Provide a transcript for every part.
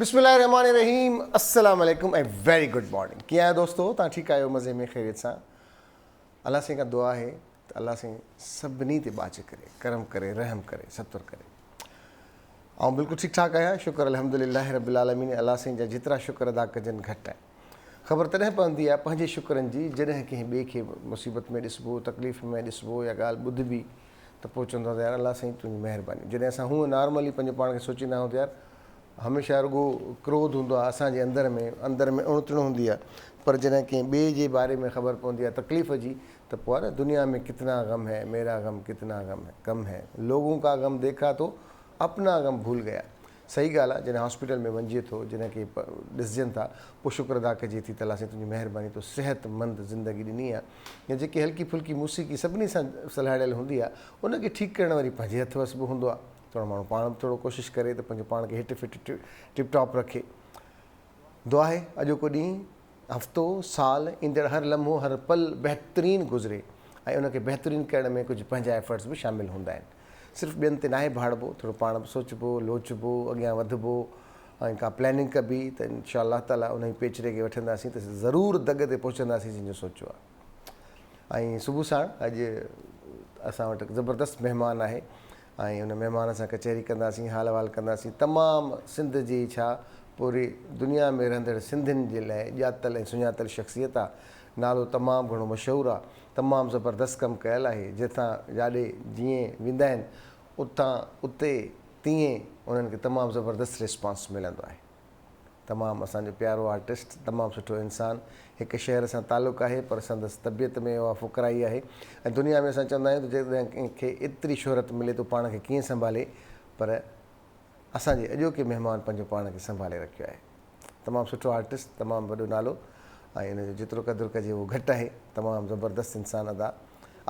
بسم الله الرحمٰن الرحيم السلام عليڪم ۽ ويري گڊ مارننگ ڪيئن آهيو دوستو توهان ٺيڪ آهيو مزي ۾ خيريت سان الله سائين کان دعا آهي ته الله سائين سڀني تي ٻاجهه ڪري ڪرم ڪري رحم ڪري ستر ڪري آئون بلڪل ٺيڪ ٺاڪ آهيان شڪر الحمدلله رب العالمين الله سائين جا جيترا شڪر ادا ڪجن گهٽ آهن خبر تڏهن پوندي آهي پنهنجي شڪرن جي جڏهن ڪنهن ٻئي کي مصيبت ۾ ڏسبو، تڪليف ۾ ڏسبو يا ڳالهه ٻڌبي ته پوء چوندو آهي ته يار الله سائين تنهنجي مهرباني. جڏهن اسان هونء نارملي پنهنجو پاڻ کي سوچيندا آهيون ته يار هميشه رڳو ڪروڌ هوندو آهي اسان جي اندر ۾، اندر ۾ اڻ تڻ هوندي آهي پر جڏهن ڪنهن ٻئي جي باري ۾ خبر پوندي آهي تڪليف جي ته پوء آهي نه دنيا ۾ ڪتنا غم هي ميرا غم ڪتنا غم هي ڪم هي لوگون ڪا غم ديکا تو اپنا غم ڀول گيا. صحيح ڳالهه آ جڏهن هاسپيٽل ۾ وڃجي ٿو جڏهن ڪي ڏسجن ٿا پوء شڪر ادا ڪجي ٿي ته الله سائين تنهنجي مهرباني تو صحت مند زندگي ڏني آ يا جيڪي هلڪي ڦلڪي موسيقي سڀني سان سلهاڙيل هوندي آ ان کي ٺيڪ ڪرڻ وري پنهنجي هٿ وس به هوندو آ ٿورو ماڻهو پاڻ به ٿورو ڪوشش ڪري ته پنهنجو پاڻ کي هٽ فٽ ٽپ ٽاپ رکي دعا آهي اڄوڪو ڏينهن هفتو، سال، ايندڙ هر لمحو، هر پل بهترين گذري ۽ ان کي بهترين ڪرڻ ۾ ڪجهه پنهنجا ايفرٽس به شامل هوندا آهن. صرف ٻين تي ناهي ڀاڙبو، ٿورو پاڻ به سوچبو، لوچبو، اڳيان وڌبو ۽ ڪا پلاننگ ڪبي ته انشاء الله تعاليٰ انهي پيچري کي وٺنداسين ته ضرور دڳ تي پهچنداسين جنهن جو سوچيو آهي. ۽ صبح ساڻ اڄ اسان وٽ زبردست مهمان آهي ۽ ان مهمان سان ڪچهري ڪنداسين، حال احوال ڪنداسين. تمام سنڌ جي ڇا پوري دنيا ۾ رهندڙ سنڌين جي لاء ڄاتل ۽ سڃاتل شخصيت آ. نالو تمام گهڻو مشهور آ. تمام زبردست ڪم ڪيل آهي. جتان جاڏي جيئن ويندا آهن اتان اتي تيئن انهن کي تمام زبردست ريسپانس ملندو آهي. تمام اسان جو پيارو آرٽسٽ تمام سٺو انسان هڪ شهر سان تعلق آهي پر سندس طبيعت ۾ اها فقرائي آهي ۽ دنيا ۾ اسان چوندا آهيون ته جيڪڏهن ڪنهن کي ايتري شهرت ملي ته پاڻ کي ڪيئن سنڀالي پر اسان جي اڄوڪي مهمان پنهنجو پاڻ کي سنڀالي رکيو آهي تمام سٺو آرٽسٽ تمام وڏو نالو ۽ ان جو جيترو قدر ڪجي اهو گهٽ آهي تمام زبردست انسان ادا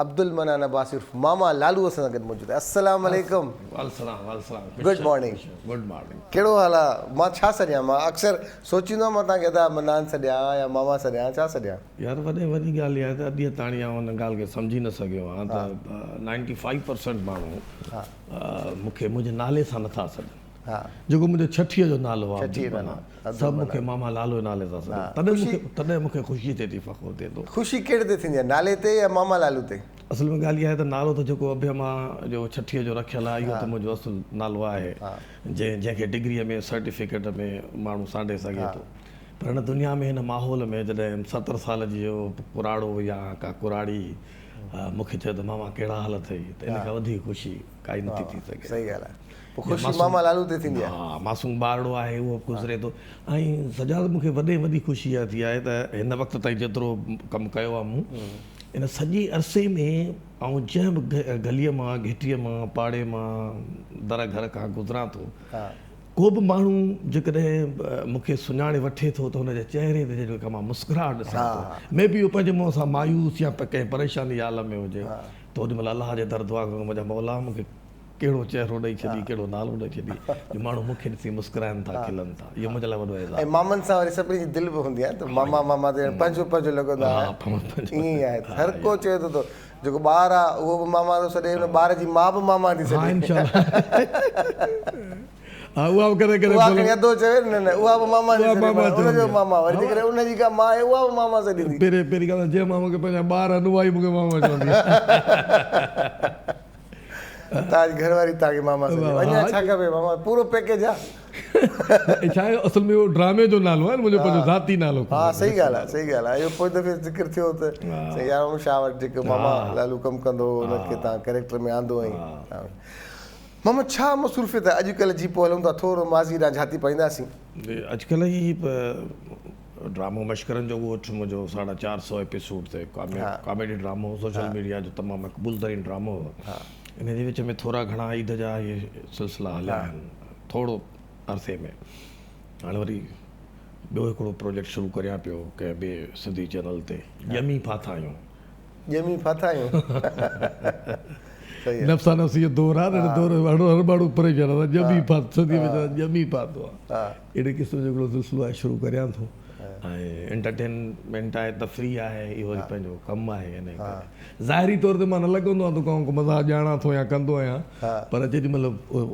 عبدالمنان عباسي عرف ماما لالو اسان سان گڏ موجود آهي السلام عليڪم. والسلام والسلام گڊ مارننگ. Good morning. ڪهڙو حال آ مان ڇا سڏيان مان اڪثر سوچيندو آهيان مان توهان کي ادا منان سڏيان يا ماما سڏيان ڇا سڏيان. يار وڏي وڏي ڳالهه اها آهي ته اڄ تاڻي آئون ان ڳالهه کي سمجهي نه سگهيو آهيان ته نائنٽي فائيو پرسينٽ ماڻهو مون کي منهنجي نالي سان نٿا سڏن. جيڪو منهنجو ڇٺيء جو نالو آهي عبدالمنان، سڀ مون کي ماما لالو جي نالي سان سڏين. تڏهن مون کي خوشي ٿئي ٿي، فخر ٿئي ٿو. خوشي ڪهڙي تي ٿيندي آهي، نالي تي يا ماما لالو تي؟ اصل ۾ ڳالهه اها آهي ته نالو ته جيڪو ابي امان جو ڇٺيء جو رکيل آهي، اهو ته منهنجو اصل نالو آهي، جنهن کي ڊگريء ۾ سرٽيفڪيٽ ۾ ماڻهو سانڍي سگهي ٿو. پر هن دنيا ۾ هن ماحول ۾ جڏهن 70 سال جو ڪراڙو يا ڪا ڪراڙي مون کي چئي ته ماما ڪهڙا حال اٿئي ته ان کان وڌيڪ خوشي ڪائي نٿي ٿي سگهي. صحيح ڳالهه آهي. پوء خوشي ماما لالو تي ٿيندي آهي. ها معصوم ٻارڙو آهي اهو به گذري ٿو ۽ سجاد مون کي وڏي وڏي خوشي اها ٿي آهي ته هن وقت تائين جيترو ڪم ڪيو آهي مون ان سڄي عرصي ۾ آئون جنهن به گليء مان گهٽيء مان پاڙي مان در گهر کان گذران ٿو ڪو به ماڻهو جيڪڏهن مون کي سڃاڻي وٺي ٿو ته هن جي چهري تي جيڪا مان مسڪراهٽ ڏسان ٿو مي بي اهو پنهنجي منهن سان مايوس يا ڪنهن پريشاني جي عالم ۾ هجي ته اوڏي مهل الله جي در دعا ڪندو منهنجا مولا مون کي ڪهڙو چهرو ڏئي ڇڏي ڪهڙو نالو ڏئي ڇڏي جو ماڻهو مون کي ڏسي مسڪرائن ٿا کلن ٿا اهو منهنجي لاء وڏو اعزاز ۽ مامن سان وري سڀني جي دل به هوندي آهي ته ماما ماما ته ڄڻ پنهنجو پنهنجو لڳندو آهي ائين ئي آهي هر ڪو چوي ٿو ته جيڪو ٻار آهي اهو به ماما ٿو سڏي ان ٻار جي ماء به ماما ٿي سڏي. ها انشاء الله ها اها به ڪڏهن ڪڏهن اها کڻي ادو چوي نه نه اها به ماما ٿي سڏي پر ان جو ماما وري جيڪڏهن ان جي ڪا ماء آهي اها به ماما سڏيندي. پهرين پهرين ڳالهه جنهن ماما کي پنهنجا ٻار آهن اها ئي مون کي ماما چوندي. توهان جي گهر واري توهان کي ماما سڏي اڃا ڇا کپي ماما پورو پيڪيج آ. ڇا آهي اصل ۾ اهو ڊرامي جو نالو آهي منهنجو پنهنجو ذاتي نالو ها صحيح ڳالهه آهي صحيح ڳالهه آهي اهو پوئين دفعي ذڪر ٿيو ته سائين يار محمد شاهه وٽ جيڪو ماما لالو ڪم ڪندو هو ان کي توهان ڪريڪٽر ۾ آندو ۽ ماما ڇا مصروفيت آهي اڄڪلهه جي پوء هلون ٿا ٿورو ماضي ڏانهن جهاتي پائينداسين. اڄڪلهه هي ڊرامو مشڪرن جو ڳوٺ منهنجو ساڍا چار سئو ايپيسوڊ تي ڪاميڊي ڊرامو هو سوشل ميڊيا جو تمام مقبول ترين ڊرامو هو ان جي وچ ۾ ٿورا گهڻا عيد جا اهي سلسلا هليا آهن ٿورو عرصي ۾ هاڻي وري ٻيو هڪڙو پروجيڪٽ شروع ڪريان پيو ڪنهن ٻئي سنڌي چينل تي ڄمي ڦاٿا آهيون. ڄمي ڦاٿا آهيون. صحيح آهي. نفسا نفسي جو دور آهي نه ان دور ۾ هر ماڻهو پريشان آهي ڄمي ڦاٿو سنڌي ۾ چوندا آهن ڄمي ڦاٿو آهي اهڙي قسم جو هڪڙو سلسلو آهي شروع ڪريان ٿو. ۽ انٽرٽينمينٽ آهي تفريح آهي اهو وري پنهنجو ڪم آهي انهي ڪري ظاهري طور تي مان نه لڳندو آهيان ته ڪو مزاح ڄاڻان ٿو يا ڪندو آهيان پر جيڏي مهل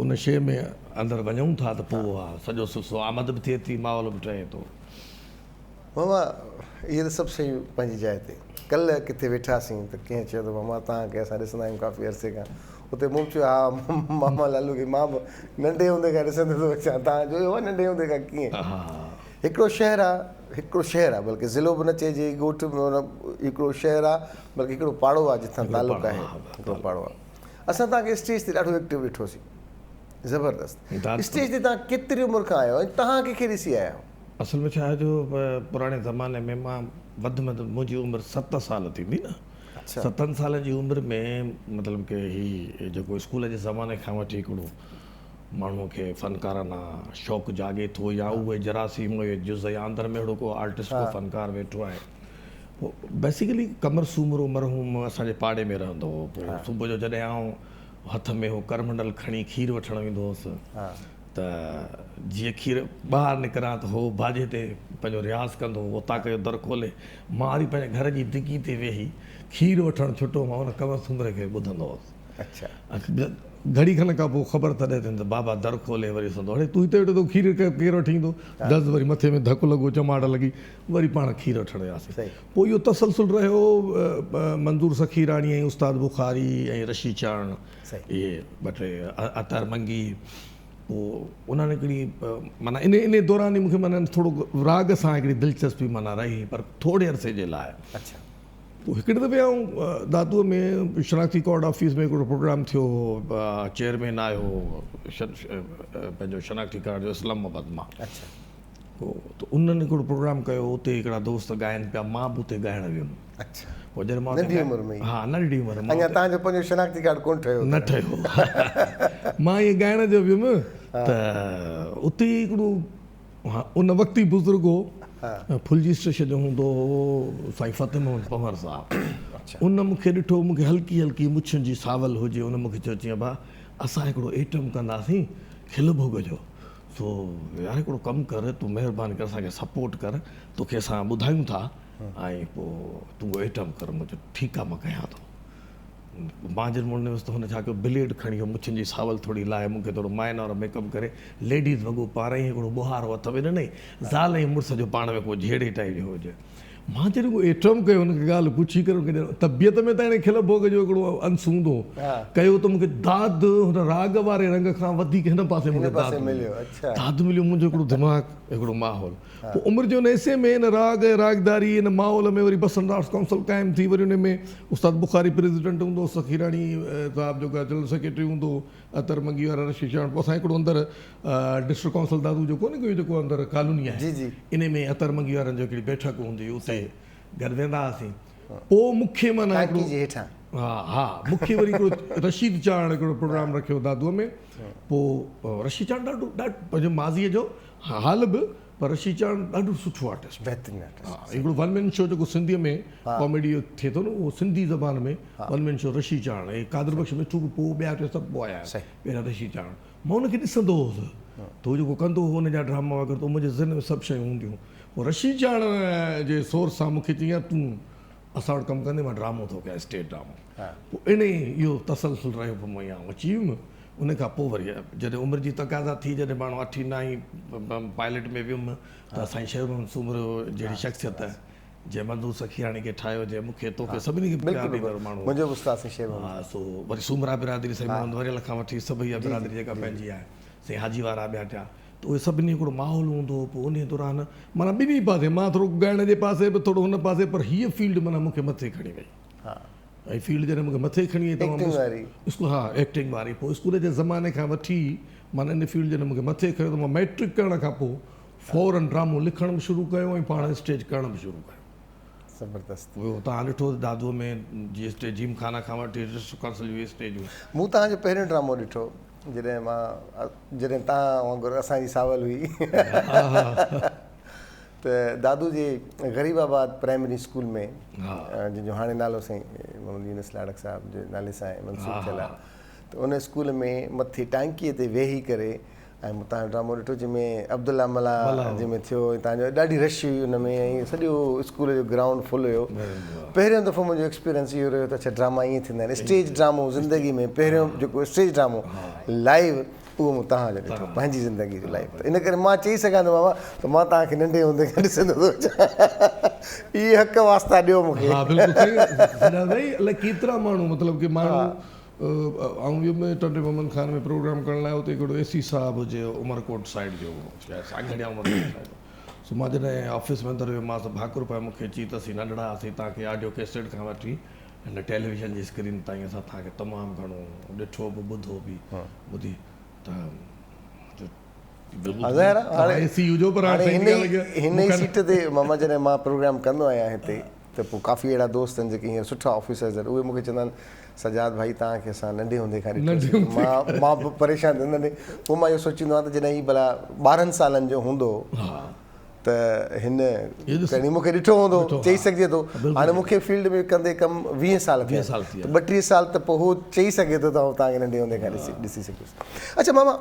ان شيء ۾ اندر وڃون ٿا ته پوء اها سڄو سلسلو آمد به ٿئي ٿي ماحول به ٺهي ٿو. ماما اهي ته سڀ شيون پنهنجي جاء تي. ڪلهه ڪٿي ويٺاسين ته ڪنهن چيو ته ماما توهان کي اسان ڏسندا آهيون ڪافي عرصي کان اتي مون به چيو ها ماما لالو کي مان به ننڍي هوندي کان ڏسندو ٿو اچان توهان جو اهو ننڍي هوندي کان ڪيئن هڪڙو شهر آ هڪڙو شهر آ بلڪه ضلعو به نه چئجي ڳوٺ به هڪڙو شهر آ بلڪه هڪڙو پاڙو آ جتان تعلق آهي هڪڙو پاڙو آ اسان توهان کي اسٽيج تي ڏاڍو ايڪٽو ڏٺوسين زبردست اسٽيج تي توهان ڪيتري عمر کان آيو ۽ توهان ڪنهن کي ڏسي آيا آهيو؟ اصل ۾ ڇا آهي جو پراڻي زماني ۾ مان وڌ ۾ وڌ منهنجي عمر ست سال ٿيندي نه ستن سالن جي عمر ۾ مطلب ڪي هي جيڪو اسڪول جي زماني کان وٺي هڪڙو ماڻهو کي فنڪارانه شوق جاڳي ٿو يا اهي جراثيم اهي جز يا اندر ۾ اهڙو ڪو آرٽسٽ ڪو فنڪار ويٺو آهي پوء بيسيڪلي قمر سومرو مرحوم اسان جي پاڙي ۾ رهندو هو پوء صبح جو جڏهن آئون هٿ ۾ هو ڪرمنڊل کڻي کير وٺڻ ويندو هوس ته جيئن کير ٻاهر نڪران ته هو باجي تي پنهنجو رياض ڪندو هو، اوطاق جو در کولي مان وري پنهنجي گهر جي دڪي تي ويهي کير وٺڻ ڇٽو مان ان قمر سومري کي ٻڌندو هوس. گهڙي کن کان پوء خبر تڏهن ٿيم ته بابا در کولي وري سندو اڙي تون هتي ويٺو تو کير ڪير وٺي ايندو؟ دز وري مٿي ۾ ڌڪ لڳو چماٽ لڳي وري پاڻ کير وٺڻ وياسين. پوء اهو تسلسل رهيو منظور سخيراڻي ۽ استاد بخاري ۽ رشي چارڻ اهي ٻه ٽي اطهر منگي پوء انهن هڪڙي معنيٰ ان ان دوران ئي مونکي معنيٰ ٿورو راڳ سان هڪڙي دلچسپي معنيٰ رهي پر ٿوري عرصي جي لاء. پوء هڪڙي دفعي آئون دادوء ۾ شناختي ڪارڊ آفيس ۾ هڪڙو پروگرام ٿيو هو چيئرمين آيو هو پنهنجو شناختي ڪارڊ جو اسلام آباد مان پوء ته انهن هڪڙو پروگرام ڪيو اتي هڪڙا دوست ڳائن پيا مان به اتي ڳائڻ ويم. پوء جڏهن مان ننڍي عمر ۾ ئي؟ ها ننڍي عمر ۾. اڃا توهان جو پنهنجو شناختي ڪارڊ ڪونه ٺهيو نه ٺهيو. مان ائين ڳائڻ جو ويم ته اتي هڪڙو ان وقت ئي بزرگ هو ڦلجي اسٽيشن جو هوندو هو سائين فتح محمد پنهور صاحب ان مون کي ڏٺو مون کي هلڪي هلڪي مڇن جي ساول هجي ان مون کي چيو چيائين ڀاء اسان هڪڙو ايٽم ڪنداسين کل ڀوڳ جو سو يار هڪڙو ڪم ڪر تون مهرباني ڪر اسان کي سپورٽ ڪر توکي اسان ٻڌايون ٿا ۽ پوء تون اهو ايٽم ڪر مون چيو ٺيڪ آ مان ڪيان ٿو مان جڏهن مڙڻ ويس ته هن ڇا ڪيو بليڊ کڻي اهو مڇن جي ساول ٿوري لاهي مون کي ٿورو مائنر ميڪ اپ ڪري ليڊيز وڳو پارائين هڪڙو ٻوهارو هٿ ۾ ڏنائين زال ۽ مڙس جو پاڻ ۾ ڪو جهيڙي ٽائيپ جو هجي مان جڏهن اهو ايٽم ڪيو هن کي ڳالهه پڇي ڪري هن کي طبيعت ۾ ته هاڻي کل ڀوڳ جو هڪڙو انس هوندو هو ڪيو ته مون کي داد هن راڳ واري رنگ کان وڌيڪ هن پاسي مون کي داد مليو داد مليو منهنجو هڪڙو دماغ هڪڙو ماحول پوء عمر جي ان حصي ۾ ان راڳ ۽ راڳداري ان ماحول ۾ وري بسنت آرٽس ڪائونسل قائم ٿي وري ان ۾ استاد بخاري پريزيڊنٽ هوندو هو سخيراڻي صاحب جيڪو آهي جنرل سيڪريٽري هوندو هو اطهر منگي وارا رشيد شاهه پوء اسان هڪڙو اندر ڊسٽرڪٽ ڪائونسل دادو جو ڪونهي ڪو جيڪو اندر ڪالوني آهي انهي ۾ اطهر منگي وارن جو هڪڙي بيٺڪ هوندي هئي اتي گڏ ويندا هئاسين پوء مون کي معنيٰ هڪڙو جي هيٺان ها ها مون کي وري هڪڙو رشيد چارڻ هڪڙو پروگرام رکيو دادوء ۾ پوء رشيد چارڻ ڏاڍو ڏاڍو پنهنجو ماضيء جو حال به پر رشيد چارڻ ڏاڍو سٺو آرٽسٽ بهترين آرٽسٽ ها هڪڙو ون مين شو جيڪو سنڌيء ۾ ڪاميڊي ٿئي ٿو نه اهو سنڌي زبان ۾ ون مين شو رشيد چارڻ ۽ قادر بخش مٺو به پوء ٻيا ٽي سڀ پوء آيا آهن پهريان رشيد چارڻ مان ان کي ڏسندو هوس ته هو جيڪو ڪندو هو ان جا ڊراما وغيره ته منهنجي ذهن ۾ سڀ شيون هونديون پوء رشيد چارڻ جي سورس سان مون کي چيائين يار تون اسان وٽ ڪم ڪندين مان ڊرامو ٿو ڪيان اسٽيج ڊرامو پوء ان ئي اهو تسلسل رهيو پوء مان آئون اچي ويم ان کان پوء وري جڏهن عمر جي تقاضا ٿي جڏهن ماڻهو اٺين نائين پائلٽ ۾ ويم ته سائين شير محمد سومرو جهڙي شخصيت جنهن منظور سخيراڻي کي ٺاهيو جنهن مون کي توکي سڀني کي پيار ڏيندڙ ماڻهو منهنجو به استاد سائين شير محمد ها سو وري سومرا برادري سائين محمد وريل کان وٺي سڀئي اها برادري جيڪا پنهنجي آهي سائين حاجي وارا ٻيا ٽيا ته اهي سڀني هڪڙو ماحول هوندو هو پوء انهي دوران معنيٰ ٻنهي پاسي مان ٿورو ڳائڻ جي پاسي به ٿورو هن پاسي پر هيء فيلڊ معنيٰ مون کي مٿي کڻي وئي ۽ فيلڊ جڏهن مون کي مٿي کڻي وئي ته مان اسڪول ها ايڪٽنگ واري پوء اسڪول جي زماني کان وٺي معنيٰ ان فيلڊ جڏهن مون کي مٿي کڻيو ته مان مئٽرڪ ڪرڻ کان پوء فورن ڊرامو لکڻ به شروع ڪيو ۽ پاڻ اسٽيج ڪرڻ به شروع ڪيو. زبردست. اهو توهان ڏٺو ته دادوء ۾ جي اسٽيج جيم خانه کان وٺي ڊسٽرڪٽ ڪائونسل جون اسٽيجون. مون توهان جو پهريون ڊرامو ڏٺو جڏهن مان جڏهن توهان وانگر اسان جي ساول هئي ته دادو جي غريب آباد پرائمري اسڪول ۾ جنهن جو هاڻي نالو سائين محمد يونس لاڙڪ صاحب جي نالي سان منسوب ٿيل آهي ته ان اسڪول ۾ مٿي ٽانڪي تي ويهي ڪري ۽ مون توهان جو ڊرامو ڏٺو جنهن ۾ عبدالله ملاح جنهن ۾ ٿيو ۽ توهان جو ڏاڍي رش هئي ان ۾ ۽ سڄو اسڪول جو گرائونڊ فل هيو پهريون دفعو منهنجو ايڪسپيرينس اهو رهيو ته اڇا ڊراما ائين ٿيندا آهن اسٽيج ڊرامو زندگي ۾ پهريون جيڪو اسٽيج ڊرامو لائيو اهو مون توهان جو ڏٺو پنهنجي زندگي جو لائيو ته ان ڪري مان چئي سگهان ٿو ماما ته مان توهان کي ننڍي هوندي کان ڏسندو ٿو اچان اهي حق واسطا ڏيو مون کي. ها بلڪل صحيح سجاد ڀائي الائي ڪيترا ماڻهو مطلب ڪي ماڻهو آئون ويم ٽنڊي محمد خان ۾ پروگرام ڪرڻ لاء اتي هڪڙو اي سي صاحب هجي عمرڪوٽ سائيڊ جو هو شايد سانگهڙ يا عمرڪوٽ سائيڊ هو سو مان جڏهن آفيس ۾ اندر ويم مان ته ڀاڪر پائي مون کي چي ته اسين ننڍڙا هئاسين توهان کي آڊيو ڪيسيٽ کان وٺي هن ٽيليويزن جي اسڪرين تائين اسان توهان کي تمام گهڻو ڏٺو به ٻڌو به ٻڌي ته ظاهر آهي هاڻي هن ئي سيٽ تي ماما جڏهن مان پروگرام ڪندو آهيان هتي ته پوء ڪافي اهڙا دوست آهن جيڪي هينئر سٺا آفيسرز آهن اهي مون کي چوندا آهن سجاد ڀائي توهان کي اسان ننڍي هوندي کان ڏٺوسين مان مان به پريشان ٿيندو ننڍي پوء مان اهو سوچيندو آهيان ته جڏهن هي ڀلا ٻارهن سالن جو هوندو ته هن ڪڏهن مون کي ڏٺو هوندو چئي سگهجي ٿو هاڻي مون کي فيلڊ ۾ ڪندي ڪم ويهه سال ٿيا ته ٻٽيهه سال ته پوء هو چئي سگهي ٿو ته آئون توهان کي ننڍي هوندي کان ڏسي ڏسي سگهيس اڇا ماما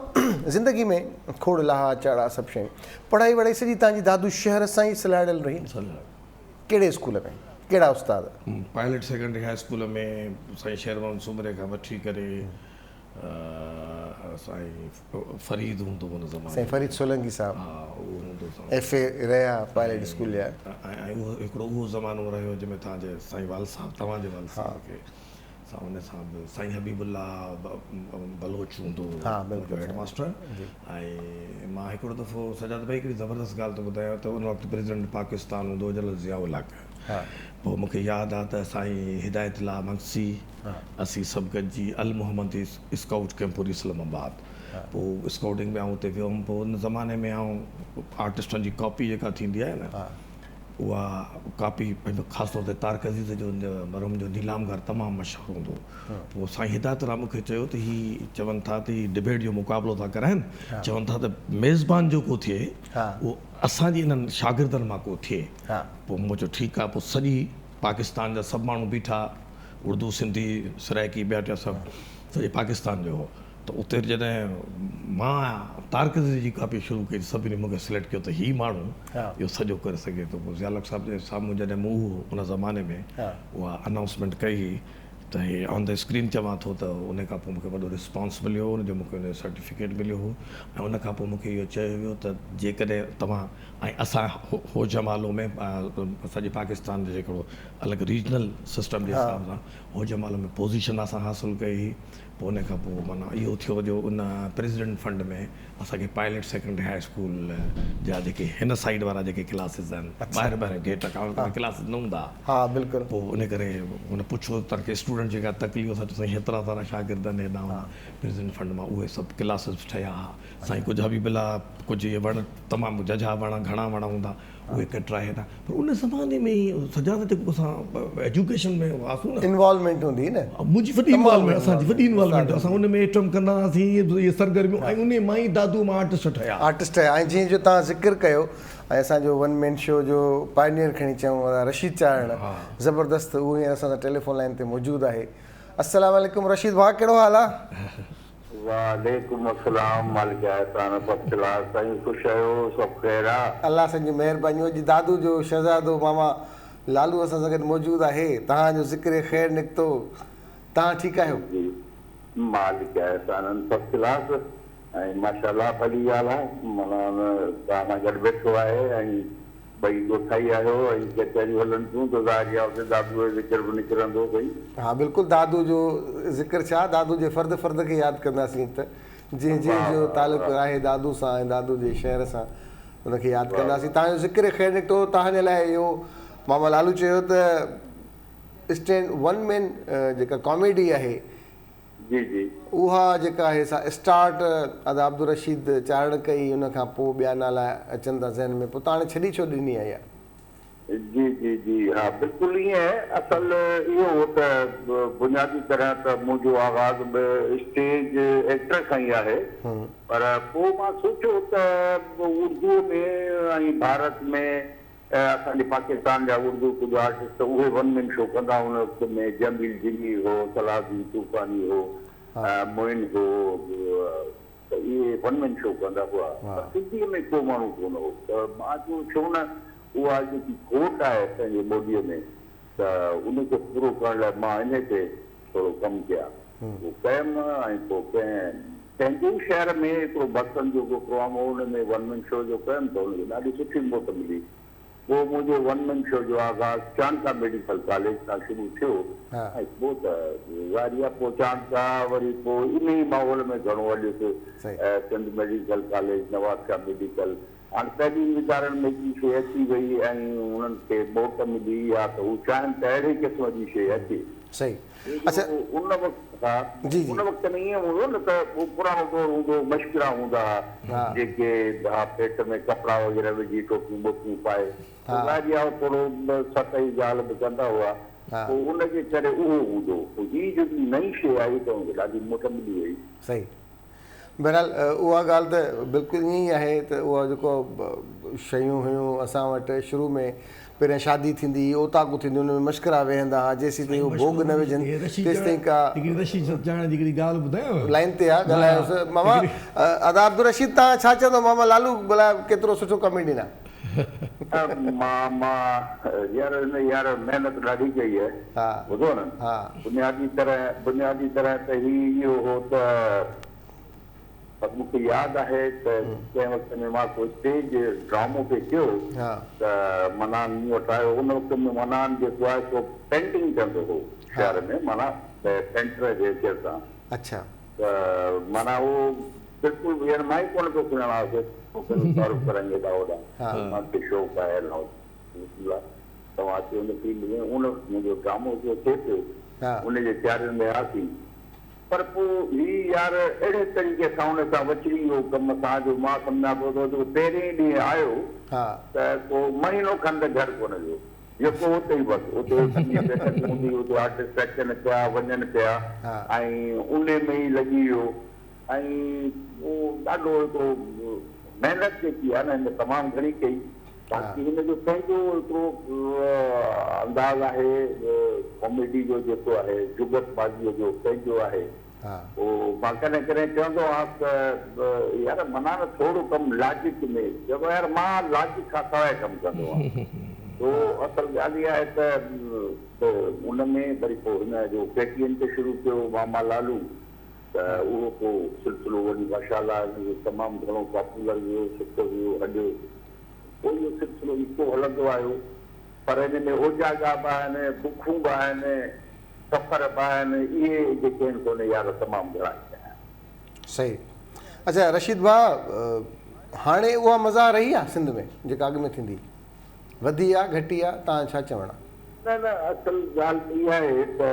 زندگي ۾ کوڙ لاها چاڙها سڀ شيون پڙهائي وڙهائي سڄي توهان جي دادو شهر سان ئي سلهاڙيل رهي ڪهڙي اسڪول ۾ ڪهڙا استاد؟ پائلٽ سيڪنڊري هاء اسڪول ۾ سائين شير محمد سومري کان وٺي ڪري سائين فريد هوندو هو ان زماني سائين فريد سولنگي صاحب ها اهو هوندو هو ايف اي رهيا پائلٽ اسڪول جا ۽ اهو هڪڙو اهو زمانو رهيو جنهن ۾ توهان جي سائين والد صاحب توهان جي والد صاحب کي سان ان سان به سائين حبيب الله بلوچ هوندو هو منهنجو هيڊ ماستر ۽ مان هڪڙو دفعو سجاد ڀائي هڪڙي زبردست ڳالهه ٿو ٻڌايان ته ان وقت پريزيڊنٽ پاڪستان هوندو هو جنرل ضياء الحق پوء مون کي ياد آ ته سائين هدايت الله مگسي اسين سڀ گڏجي المحمدي اسڪائوٽ ڪئمپ اسلام آباد پوء اسڪائوٽنگ ۾ آئون اتي ويو هوم پوء ان زماني ۾ آئون آرٽسٽن جي ڪاپي جيڪا ٿيندي آهي نه اها ڪاپي خاص طور تي طارق عزيز جو مرحوم جو نيلام گهر تمام مشهور هوندو هو پوء سائين هدايت الله مون کي چيو ته هي چون ٿا ته هي ڊبيٽ جو مقابلو ٿا ڪرائن چون ٿا ته ميزبان جيڪو ٿئي اهو اسان جي انهن شاگردن مان ڪو ٿئي پوء مون چيو ٺيڪ آهي پوء سڄي پاڪستان جا سڀ ماڻهو بيٺا اردو سنڌي سرائيڪي ٻيا ٽيا سڀ سڄي پاڪستان جو هو ته اتي جڏهن مان طارق عزيز جي ڪاپي شروع ڪئي ته سڀني مون کي سليڪٽ ڪيو ته هي ماڻهو اهو سڄو ڪري سگهي ٿو. پوء ضياء الحق صاحب جي سامهون جڏهن مون اهو ان زماني ۾ اها انائونسمينٽ ڪئي هئي ته هي آن the screen چوان ٿو ته ان کان پوء مون کي وڏو رسپانس مليو هو ان جو مون کي ان جو سرٽيفڪيٽ مليو هو ۽ ان کان پوء مون کي اهو چيو ويو ته جيڪڏهن توهان ۽ اسان هو جمالو ۾ سڄي پاڪستان جي هڪڙو الڳ ريجنل سسٽم جي حساب سان هو جمالو ۾ پوزيشن اسان حاصل ڪئي هئي. پوء ان کان پوء معنيٰ اهو ٿيو جو ان پريزيڊنٽ فنڊ ۾ اسان کي پائلٽ سيڪنڊري هاء اسڪول جا جيڪي هن سائيڊ وارا جيڪي ڪلاسز آهن ٻاهر ٻاهر گيٽ کان ڪلاسز نه هوندا ها بلڪل پوء ان ڪري هن پڇيو توهان کي اسٽوڊنٽ جي ڪا تڪليف اسان چيو سائين هيترا سارا شاگرد آهن هيڏانهن هوڏانهن پريزيڊنٽ فنڊ مان اهي سڀ ڪلاسز ٺهيا ها سائين ڪجهه حبيب الله ڪجهه اهي وڻ تمام ججها وڻ گهڻا وڻ هوندا اهي ڪٽرائي هيڏانهن پر ان زماني ۾ سجاد جيڪو اسان ايجوڪيشن ۾ هئاسون نه انوالومينٽ هوندي هئي نه منهنجي وڏي انوالومينٽ اسان جي وڏي انوالومينٽ اسان ان ۾ ايٽم ڪندا هئاسين اهي سرگرميون ۽ انهي مان ئي دادو مان آرٽسٽ ٺهيا. آرٽسٽ ٺهيا ۽ جيئن جو توهان ذڪر ڪيو ۽ اسان جو ون مين شو جو پائنيئر کڻي چئون ادا رشيد چارڻ زبردست اهو هينئر اسان سان ٽيليفون لائين تي موجود آهي السلام عليڪم رشيد ڀاء ڪهڙو حال آ. وعليڪم السلام مالڪ احسان فرسٽ ڪلاس سائين خوش آهيو سڀ خير آ. الله سائين جون مهربانيون اڄ دادو جو شهزادو ماما لالو اسان سان گڏ موجود آهي توهان جو ذڪر خير نڪتو توهان ٺيڪ آهيو. جي مالڪ احسان فرسٽ ڪلاس ۽ ماشاءالله ڀلي ڳالهه آ معنيٰ توهان سان گڏ ويٺو آهي ۽ ٻئي ڳوٺائي آهيو ۽ ڪچهريون هلن ٿيون ته ظاهري آهي اتي دادو جو ذڪر به نڪرندو سهي. ها بلڪل دادو جو ذڪر ڇا دادو جي فرد فرد کي ياد ڪنداسين ته جنهن جنهن جو تعلق آهي دادو سان ۽ دادو جي شهر سان ان کي ياد ڪنداسين توهان جو ذڪر خير نڪتو توهان جي لاء اهو ماما لالو چيو ته اسٽينڊ ون مين جيڪا ڪاميڊي آهي جي جي. اها جيڪا آهي سا اسٽارٽ ادا عبدالرشيد چارڻ ڪئي ان کان پوء ٻيا نالا اچن ٿا ذهن ۾ پوء تان ڇڏي ڇو ڏني آهي اها. جي جي جي ها بلڪل ائين اصل اهو هو ته بنيادي طرح ته منهنجو آغاز به اسٽيج ايڪٽر کان ئي آهي پر پوء مان سوچيو ته اردوء ۾ ۽ ڀارت ۾ اسان جي پاڪستان جا اردو ڪجهه آرٽسٽ اهي ون مين شو ڪندا ان وقت ۾ جميل جميل هو، صلاح الدين طوفاني هو، معين هو، ته اهي ون مين شو ڪندا هئا پر سنڌيء ۾ ڪو ماڻهو ڪونه هو ته مان چيو ڇو نه اها جيڪي کوٽ آهي پنهنجي ٻوليء ۾ ته ان کي پورو ڪرڻ لاء مان انهي تي ٿورو ڪم ڪيان. اهو ڪيم ۽ پوء ڪنهن پنهنجي ئي شهر ۾ هڪڙو ڀڳتن جو ڪو پروگرام هو ان ۾ ون مين شو جو ڪيم ته ان کي ڏاڍي سٺي موٽ ملي. پوء منهنجي ون مين شو جو آغاز چانڊڪا ميڊيڪل ڪاليج کان شروع ٿيو ۽ پوء ته ظاهري آهي پوء چانڊڪا وري پوء انهي ماحول ۾ گهڻو هليس Sindh medical college, Nawabshah medical هاڻ تعليمي ادارن ۾ هڪڙي شيء اچي وئي ۽ انهن کي موٽ ملي اها ته هو چاهين ته اهڙي قسم جي شيء اچي. صحيح اڇا ان وقت ها جي جي ان وقت ۾ ائين هوندو نه ته هو پراڻو دور هوندو هو مشڪرا هوندا ها جيڪي ها پيٽ ۾ ڪپڙا وغيره وجهي ٽوپيون ٻوپيون پائي پوء ظاهري آهي ٿورو سطحي ڳالهه به ڪندا هئا پوء ان جي ڪري اهو هوندو هو پوء هي جيڪي نئين شيء آئي ته ان کي ڏاڍي موٽ ملي وئي. صحيح بهرحال اها ڳالهه ته بلڪل ائين ئي آهي ته اها جيڪو شيون هيون اسان وٽ شروع ۾ پهريان شادي ٿيندي هئي اوطاقون ٿينديون ان ۾ مشڪرا ويهندا ها جيسين تائين اهو ڀوڳ نه وجهن تيستائين ڪا لائين تي آ ڳالهايوس ماما ادا عبدالرشيد توهان ڇا چوندو ماما لالو ڀلا ڪيترو سٺو ڪميڊين آ. ماما يار هن يار محنت ڏاڍي ڪئي آهي ٻڌو نه بنيادي طرح بنيادي طرح ته هي اهو هو ته بس مون کي ياد آهي ته ڪنهن وقت ۾ مان ڪو اسٽيج ڊرامو پئي ڪيو ته منان مون وٽ آيو ان وقت ۾ منان جيڪو آهي سو پينٽنگ ڪندو هو شهر ۾ معنيٰ پينٽر جي حيثيت سان ته معنيٰ اهو بلڪل به يعني مان ئي ڪونه پيو سڃاڻانس مون کي تعارف ڪرائين هيڏانهن هوڏانهن مان کي شوق آهي الله توهان اچو هن فيلڊ ۾ ان وقت منهنجو ڊرامو هڪڙو ٿئي پيو ان جي تيارين ۾ هئاسين پر پوء هي يار اهڙي طريقي سان ان سان وچڙي ويو ڪم سان جو مان سمجهان پيو ته جيڪو پهرين ڏينهن آيو ته ڪو مهينو کن ته گهر ڪونه ويو جيڪو اتي ئي بس اتي سڄي بيٺڪ هوندي اتي آرٽسٽ اچن پيا وڃن پيا ۽ ان ۾ ئي لڳي ويو ۽ اهو ڏاڍو هڪڙو محنت جيڪي آهي نه هن تمام گهڻي ڪئي باقي هن جو پنهنجو هڪڙو انداز آهي ڪاميڊي جو جيڪو آهي جگت بازيء جو پنهنجو آهي اهو مان ڪڏهن ڪڏهن چوندو آهيان ته يار منا نه ٿورو ڪم لاجڪ ۾ چوندو يار مان لاجڪ کان سواء ڪم ڪندو آهيان سو اصل ڳالهه اها آهي ته ان ۾ وري پوء هن جو ڪي ٽي اين تي شروع ٿيو ماما لالو ته اهو پوء سلسلو وڃي ماشاء الله هن جو تمام گهڻو پاپولر ويو، سٺو ويو، هليو. پوء اهو سلسلو ايڪو هلندو آيو. پر ان ۾ اوجاڳا به آهن، بکون به آهن، سفر به آهن، اهي جيڪي آهن سو ان يار تمام گهڻا ئي آهن. صحيح. اڇا رشيد ڀاء هاڻي اها مزاح رهي آ سنڌ ۾ جيڪا اڳ ۾ ٿيندي هئي؟ وڌي آ گهٽي آ تان ڇا چوڻ آ. نه نه اصل ڳالهه ته اها آهي ته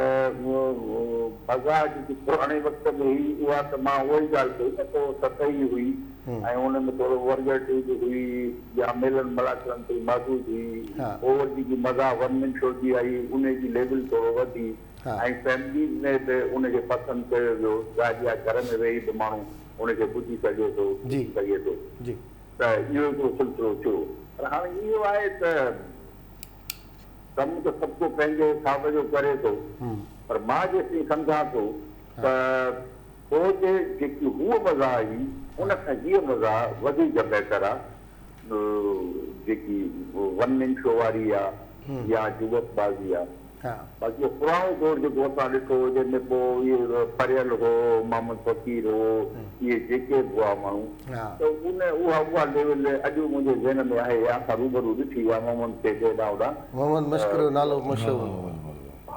مزاح جيڪي پراڻي وقت ۾ هئي اها ته مان اها ئي ڳالهه ڪئي نه ته اها سطحي هئي ۽ ان ۾ ٿورو ورگرٽي به هئي يا ميلن ملاکڙن تائين محدود هئي پوء وري جيڪي مزاح ون مين شو جي آئي ان جي ليول ٿورو وڌي ۽ فيمليز ۾ به ان کي پسند ڪيو ويو ظاهري آهي گهر ۾ ويهي به ماڻهو ان کي ٻڌي سگهي ٿو ڏسي سگهي ٿو ته اهو هڪڙو سلسلو ٿيو پر هاڻي اهو آهي ته ڪم ته سڀ ڪو پنهنجي حساب جو ڪري ٿو پر مان جيستائين سمجهان ٿو ته پوء جي جيڪي هوء مزاح هئي ان کان هيء مزاح وڌيڪ بهتر آ جيڪي ون مين شو واري آ يا جگت بازي آ. باقي اهو پراڻو دور جيڪو اسان ڏٺو هو جنهن ۾ پوء اهي پريل هو، محمد فقير هو، اهي جيڪي به هئا ماڻهو ته ان اها اها ليول اڄ به منهنجي ذهن ۾ آهي يا اسان روبرو ڏٺي آهي محمد کي به هيڏانهن هوڏانهن. محمد مشڪ جو نالو مشهور هو.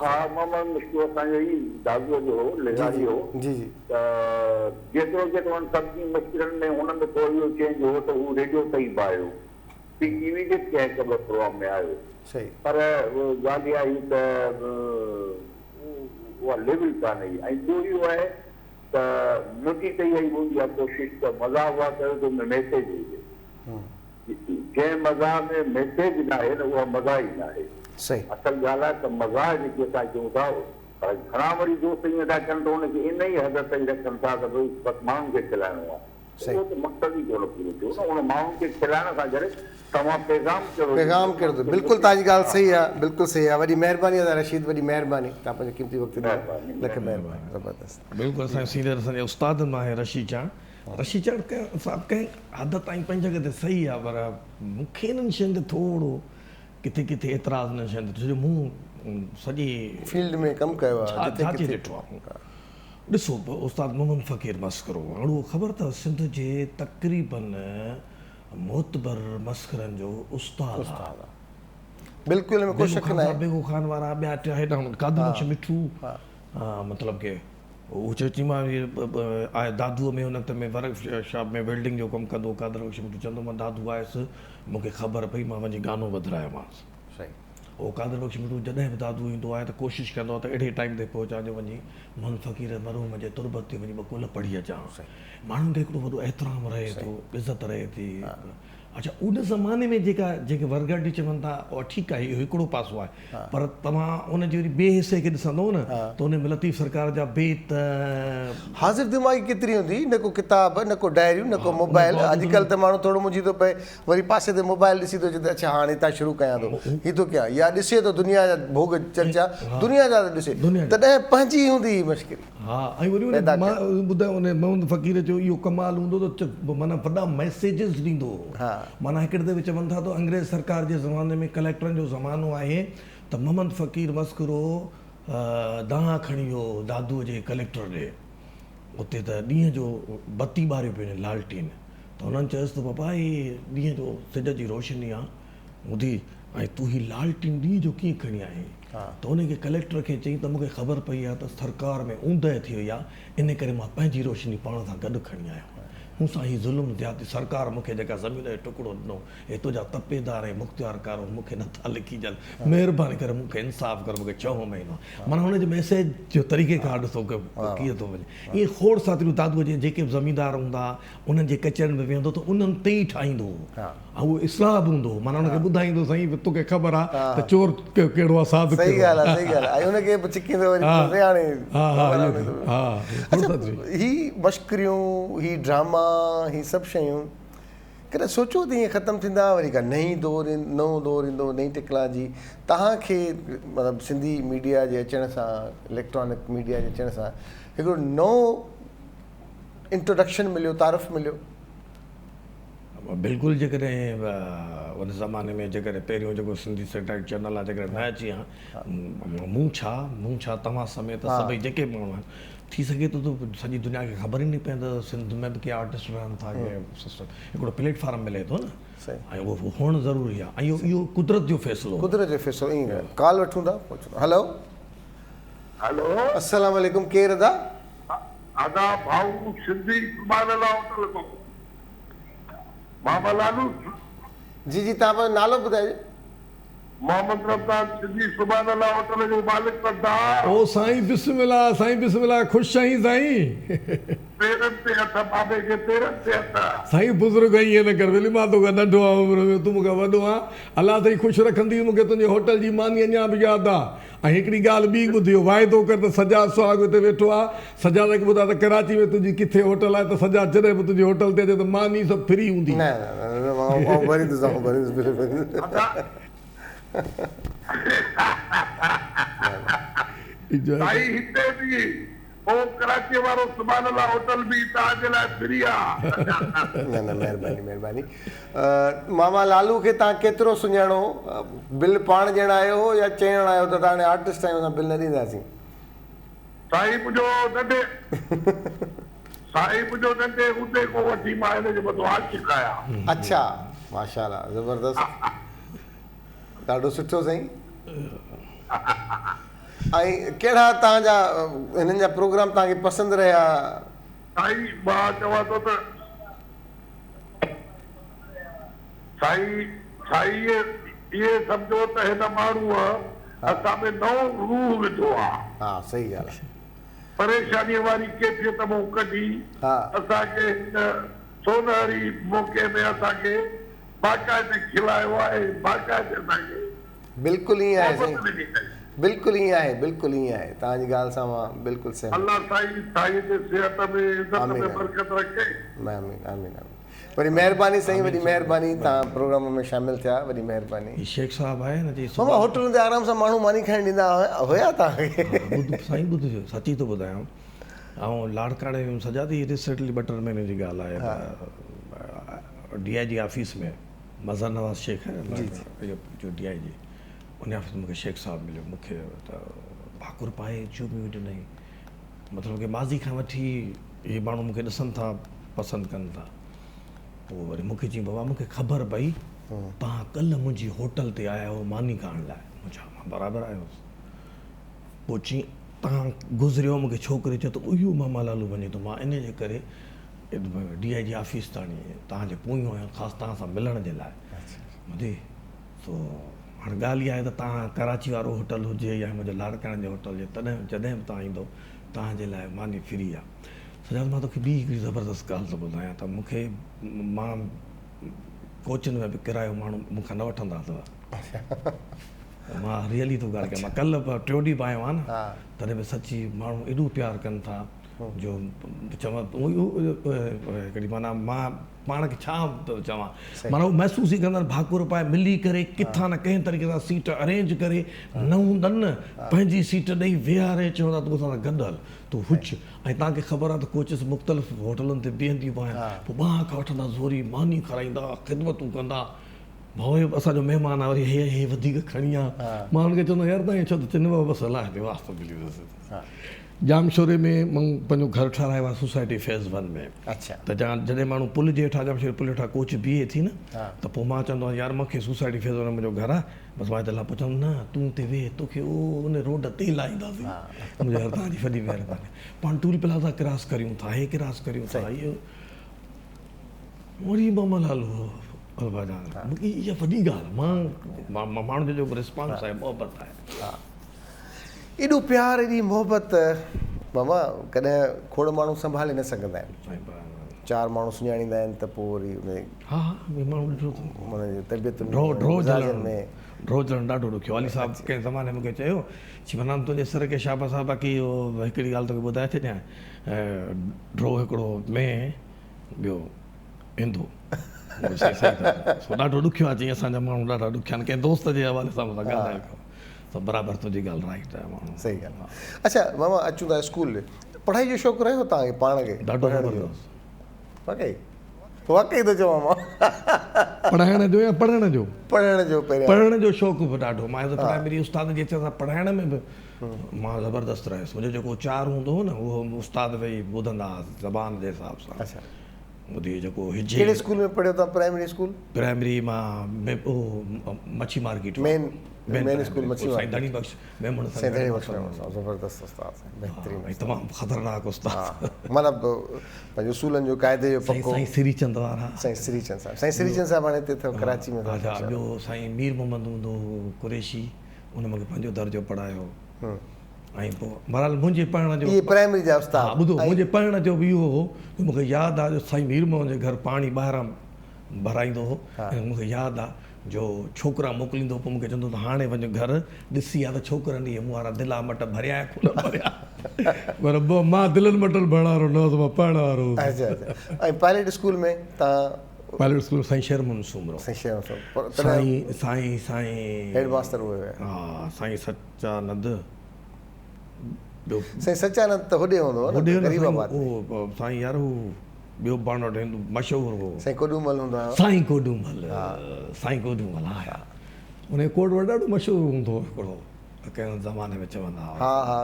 ها محمد مشڪ اسان جو ئي دادوء جو هو، لغاري هو ته جيترو جيترو انهن سڀني مشڪرن ۾ هن ۾ ٿورو اهو چينج هو ته هو ريڊيو تائين به آيو. پي ٽي وي جي ڪنهن هڪ ٻه پروگرام ۾ آيو پر ڳالهه اها هئي ته اها ليول ڪانه هئي ۽ ٻيو اهو آهي ته منهنجي ته اها ئي هوندي آهي ڪوشش ته مزاح اها ڪيو ته ان ۾ ميسيج هجي جنهن مزاح ۾ ميسيج ناهي نه اها مزاح ئي ناهي اصل ڳالهه آهي ته مزاح جيڪي اسان چئون ٿا پر گهڻا وري دوست ائين ٿا ڪن ته ان کي ان ئي حد تائين رکن ٿا ته ڀئي بس ماڻهن کي کلائڻو آهي. اهو ته مقصد ئي ڪونه پورو ٿيو نه ان ماڻهن کي کلائڻ کان گڏ توهان پيغام ڪهڙو پيغام ڪهڙو ٿو بلڪل توهان جي ڳالهه صحيح آهي بلڪل صحيح آهي وڏي مهرباني ادا رشيد وڏي مهرباني توهان پنهنجو قيمتي وقت ڏنو لک مهرباني زبردست. بلڪل اسان جو سينئر اسان جي استادن مان آهي رشيد جان. رشيد چانڊيو صاحب ڪنهن حد تائين پنهنجي جڳهه تي صحيح آهي پر مون کي انهن شين تي ٿورو ڪٿي ڪٿي اعتراض انهن شين تي ڇو جو مون سڄي فيلڊ ۾ ڪم ڪيو آهي جتي جاچي ڏٺو آهي. ڏسو استاد محمد فقير مسخرو هاڻ اهو خبر اٿو سنڌ جي تقريبن معتبر مسخرن جو استاد آهي. بلڪل ان ۾ ڪو شڪ ناهي. بيگو خان وارا ٻيا ٽيا هيڏانهن قادر بخش مٺو مطلب ڪي هو چئي ٿي مان آء دادوء ۾ ان وقت ۾ ورڪ شاپ ۾ ويلڊنگ جو ڪم ڪندو هو قادر بخش مٺو چوندو مان دادو آيس مون کي خبر پئي مان وڃي گانو ٻڌرايومانس. هو قادر بخش مٺو جڏهن به دادو ايندو آهي ته ڪوشش ڪندو آهي ته اهڙي ٽائيم تي پهچان جو وڃي محمد فقير مرحوم جي تربت تي وڃي ٻه قل پڙهي اچان. ماڻهن کي هڪڙو وڏو احترام رهي ٿو عزت رهي ٿي. اڇا ان زماني ۾ جيڪا جنهن کي ورگرڊي چون ٿا اها ٺيڪ آهي اهو هڪڙو پاسو آهي پر توهان ان جي وري ٻئي حصي کي ڏسندو نه ته ان ۾ لطيف سرڪار جا بيت. حاضر دماغي ڪيتري هوندي نه ڪو ڪتاب نه ڪو ڊائريون نه ڪو موبائل اڄڪلهه ته ماڻهو ٿورو منجهي ٿو پئي وري پاسي تي موبائل ڏسي ٿو چئي ته اڇا هاڻي هتان شروع ڪيان ٿو هي ٿو ڪيان يا ڏسي ٿو دنيا جا ڀوڳ چرچا دنيا جا ٿو ڏسي تڏهن پنهنجي هوندي هئي مشڪري. ها ۽ وري ان مان ٻڌايو ان محمد فقير جو اهو ڪمال هوندو ته معنيٰ وڏا ميسيجز ڏيندو هو معنيٰ هڪڙي دفعي چون ٿا ته انگريز سرڪار جي زماني ۾ ڪليڪٽرن جو زمانو آهي ته محمد فقير مسخرو دانهن کڻي ويو دادوء جي ڪليڪٽر ڏي اتي ته ڏينهن جو بتي ٻاريو پيو وڃي لالٽين ته هنن چيس ته بابا هي ڏينهن جو سج جي روشني آ ٻڌي ۽ تون هي لالٽين ڏينهن جو ڪيئن کڻي آئين؟ ته انهي کي ڪليڪٽر کي چيائين ته مون کي خبر پئي آهي ته سرڪار ۾ اوندهه ٿي وئي آهي انهي ڪري مان پنهنجي روشني پاڻ سان گڏ کڻي آيو آهيان. مون سان هي ظلم زيادتي سرڪار مون کي جيڪا زمين جو ٽڪڙو ڏنو هي تنهنجا تپيدار ۽ مختيارڪار هو مون کي نه ٿا لکي ڏين مهرباني ڪري مون کي انصاف ڪر مون کي ڇهون مهينو آهي. معنيٰ هن جي ميسيج جو طريقيڪار ڏسو ڪيئن ٿو وڃي. ائين کوڙ ساتريون دادوء جي جيڪي به زميندار هوندا ها انهن جي ڪچهرين ۾ ويهندو ته انهن تي ئي ٺاهيندو هو ۽ اهو اصلاح به هوندو هو معنيٰ ان کي ٻڌائيندو سائين توکي خبر آ ته چور ڪهڙو آ ساڌ ڪهڙو آ. صحيح ڳالهه آ صحيح ڳالهه آ ۽ ان کي به ڇڪيندو وري رهاڻي اڇا هي مشڪريون هي ڊراما هي سڀ شيون ڪڏهن سوچيو ته ائين ختم ٿيندا وري ڪا نئين دور نئون دور ايندو نئين ٽيڪنالاجي توهان کي مطلب سنڌي ميڊيا جي اچڻ سان اليڪٽرانڪ ميڊيا جي اچڻ سان هڪڙو نئون انٽروڊڪشن مليو تعارف مليو. بلڪل جيڪڏهن ان زماني ۾ جيڪڏهن پهريون جيڪو سنڌي سيٽلائيٽ چينل آهي جيڪڏهن نه اچي ها مون ڇا مون ڇا توهان سميت سڀئي جيڪي به ماڻهو آهن ٿي سگهي ٿو ته سڄي دنيا کي خبر ئي نه پوندي ته سنڌ ۾ به ڪي آرٽسٽ رهن ٿا ڪي سسٽم هڪڙو پليٽ فارم ملي ٿو نه ۽ اهو هئڻ ضروري آهي ۽ اهو قدرت جو فيصلو قدرت جو فيصلو ائين ڪال وٺون ٿا هلو هلو السلام عليڪم ڪير ادا. ادا ڀائو سنڌي سبحان الله هوٽل مان بابا لالو. جي جي توهان پنهنجو نالو ٻڌائجو. محمد رمضان سنڌي سبحان الله هوٽل جو مالڪ سردار. او سائين بسم الله سائين بسم الله خوش آهين سائين. پيرن تي هٿ بابي کي پيرن تي هٿ. سائين بزرگ ائين نه ڪر ولي مان توکان ننڍو آهيان عمر ۾ تون مونکان وڏو آهين الله سائين خوش رکندي مونکي تنهنجي هوٽل جي ماني اڃان به ياد آ ۽ هڪڙي ڳالهه ٻي ٻڌ اهو واعدو ڪر ته سجاد سهاڳ هتي ويٺو آ، سجاد کي ٻڌاء ته ڪراچي ۾ تنهنجي ڪٿي هوٽل آهي ته سجاد جڏهن به تنهنجي هوٽل تي اچي ته ماني سڀ فري هوندي. نه نه نه نه آئون ڀريندس آئون ڀريندس بل ڀريندس. سائين هتي به او ڪراچيء وارو سبحان الله هوٽل به توهان جي لاء فري آ. نه نه مهرباني مهرباني ماما لالو کي توهان ڪيترو سڃاڻو بل پاڻ ڏيڻ آيو هو يا چئڻ آيو ته هاڻي آرٽسٽ آهيون اسان بل نه ڏينداسين. سائين منهنجو ننڍي سائين منهنجو ننڍي هوندي کان وٺي مان هن جو مٿو عاشق آهيان. اڇا ماشاءالله زبردست ڏاڍو سٺو سائين. ۽ ڪهڙا توهان جا هنن جا پروگرام توهان کي پسند رهيا؟ سائين مان چوان ٿو ته سائين سائين ائين سمجهو ته هن ماڻهوء اسان ۾ نئون روح وڌو آ. ها صحيح ڳالهه آ. پريشانيء واري ڪيفيت مون ڪڍي اسان کي هن سونهري موقعي ۾ اسان کي باقاعدي کلايو آهي باقاعدي اسان کي. بلڪل ائين آهي سائين بلڪل ائين آهي بلڪل ائين آهي توهان جي ڳالهه سان مان بلڪل سهمت. الله سائين سائين جي صحت ۾ عزت ۾ برڪت رکي. آمين آمين آمين وڏي مهرباني سائين وڏي مهرباني توهان پروگرام ۾ شامل ٿيا وڏي مهرباني. هي شيخ صاحب آهي نه چي ماما هوٽلن تي آرام سان ماڻهو ماني کائڻ ڏيندا هيا توهان کي. ٻڌ سائين ٻڌ سچي ٿو ٻڌايان. آئون لاڙڪاڻي ويم سجاد هي ريسينٽلي ٻه ٽن مهينن جي ڳالهه آهي ته ڊي I جي آفيس ۾ مظهر نواز شيخ آهي جو ڊي I جي ان آفيس ۾ مونکي شيخ صاحب مليو مونکي ته ڀاڪر پائي چوميون ڏنائين مطلب ڪي ماضي کان وٺي هي ماڻهو مونکي ڏسن ٿا پسند ڪن ٿا پوء وري مونکي چيائين بابا مونکي خبر پئي توهان ڪلهه منهنجي هوٽل تي آيا هو ماني کائڻ لاء مون چيو مان برابر آيو هوس پوء چيائين توهان گذريو مونکي ڇوڪري چيو ته اهو ماما لالو وڃي ٿو مان ان جي ڪري ڊي I جي آفيس تاڻي توهان جي پويون آيو خاص توهان سان ملڻ جي لاء ٻڌي سو هاڻ ڳالهه اها آهي ته توهان ڪراچي وارو هوٽل هجي يا منهنجو لاڙڪاڻي جو هوٽل هجي تڏهن جڏهن به توهان ايندو توهان جي لاء ماني فري آهي. سجاد مان توکي ٻي هڪڙي زبردست ڳالهه ٿو ٻڌايان ته مون کي مان ڪوچن ۾ به ڪرايو ماڻهو مون کان نه وٺندا اٿو مان ريئلي ٿو ڳالهه ڪيان مان ڪلهه به ٽيون ڏينهن به آيو آهيان نه تڏهن به سچي ماڻهو ايڏو پيار ڪن ٿا جو چوان هڪڙي معنيٰ مان پاڻ کي ڇا چوان معنيٰ هو محسوس ئي ڪندا آهن ڀاڪر پائي ملي ڪري ڪٿان نه ڪنهن طريقي سان سيٽ ارينج ڪري نه هوندن نه پنهنجي سيٽ ڏئي ويهاري چوندا تون اسان سان گڏ هل تون هج ۽ توهان کي خبر آهي ته ڪوچز مختلف هوٽلن تي بيهنديون به آهن پوء ٻانهن کان وٺندا زوري ماني کارائيندا خدمتون ڪندا ڀائو هي اسان جو مهمان آهي وري هي هي وڌيڪ کڻي آ مان هن کي چوندو آهيان يار توهان ائين ڇو ٿا چئو نه بابا بس الله تي واسطو ملي ويس ڄامشوري ۾ مون پنهنجو گهر ٺهرايو آهي سوسائٽي فيز ون ۾ ته جڏهن ماڻهو پل جي هيٺان ڄامشوري پل هيٺان ڪوچ بيهي ٿي نه ته پوء مان چوندو آهيان يار مونکي سوسائٽي فيز ون ۾ منهنجو گهر آهي بس مان هتي لهان پوء چوندو نه تون اتي ويهه توکي او ان روڊ تي لاهينداسين منهنجو يار توهان جي وڏي مهرباني پاڻ ٽول پلازا ڪراس ڪريون ٿا هي ڪراس ڪريون ٿا اهو وري ماما لال مونکي اها وڏي ڳالهه مان ماڻهن جو جيڪو رسپانس آهي محبت آهي. ايڏو پيار ايڏي محبت ماما ڪڏهن کوڙ ماڻهو سنڀالي نه سگهندا آهن چار ماڻهو سڃاڻيندا آهن ته پوء وري ان ها ها ماڻهو ڏٺو اٿم ان جي طبيعتن ۾ مزاجن ۾ ڊرو جهلڻ ڏاڍو ڏکيو علي صاحب ڪنهن زماني مون کي چيو چي منان تنهنجي سر کي شابس آ باقي اهو هڪڙي ڳالهه توکي ٻڌائي ڇڏيان ڊرو هڪڙو مينهن ٻيو هندو سو ڏاڍو ڏکيو آ چي اسان جا ماڻهو ڏاڍا ڏکيا آهن ڪنهن دوست جي حوالي سان مون سان ڳالهايو پيو سو برابر تنهنجي ڳالهه رائيٽ آهي ماڻهو صحيح ڳالهه اڇا ماما اچون ٿا اسڪول ڏي پڙهائي جو شوق رهيو توهان کي پاڻ کي ڏاڍو زبردست واقعي واقعي ٿو چوان مان پڙهائڻ جو يا پڙهڻ جو پڙهڻ جو پهريان پڙهڻ جو شوق به ڏاڍو مان ايز پرائمري استاد جي حيثيت سان پڙهائڻ ۾ به مان زبردست رهيس منهنجو جيڪو اچار هوندو هو نه اهو استاد ويهي ٻڌندا هئا زبان جي حساب سان اڇا ٻڌي جيڪو هجي ڪهڙي اسڪول ۾ پڙهيو توهان پرائمري اسڪول؟ پرائمري مان مڇي مارڪيٽ مين مين اسڪول مڇي مارڪيٽ سائين ڌڻي بخش ميمڻ صاحب سائين ڌڻي بخش ميمڻ صاحب زبردست استاد سائين بهترين استاد تمام خطرناڪ استاد معنيٰ پنهنجي اصولن جو قاعدي جو پڪو سائين سري چند وارا سائين سري چند صاحب سائين سري چند صاحب هاڻي هتي اٿو ڪراچي ۾ اڇا ٻيو سائين مير محمد هوندو هو قريشي ان مونکي پنهنجو درجو پڙهايو ۽ پوء بهرحال منهنجي پڙهڻ جو اهي پرائمري جا استاد ها ٻڌو منهنجي پڙهڻ جو به اهو هو جو مونکي ياد آ جو سائين مير محمد جي گهر پاڻي ٻاهران ڀرائيندو هو ۽ مونکي ياد آ جو ڇوڪرا موڪليندو هو پوء مونکي چوندو هو ته هاڻي وڃ گهر ڏسي آ ته ڇوڪرن اهي مون وارا دلا مٽ ڀريا يا ڪونه ڀريا پر مان دلن مٽن ڀرڻ وارو نه هوس مان پڙهڻ وارو هوس. اچا اچا ۽ پائلٽ اسڪول ۾ تان پائلٽ اسڪول ۾ سائين شير محمد سومرو سائين شير محمد سومرو سائين سائين سائين هيڊ ماستر اهي هيا ها سائين سچانند ٻيو سائين سچانند ته هوڏي هوندو هو نه غريب آباد ۾ سائين يار هو ٻيو پاڻ وٽ هندو مشهور هو سائين ڪوڏومل هوندو هو سائين ڪوڏومل سائين ڪوڏومل ها يار ان جو ڪوڏ ڏاڍو مشهور هوندو هو هڪڙو ڪنهن زماني ۾ چوندا هئا ها ها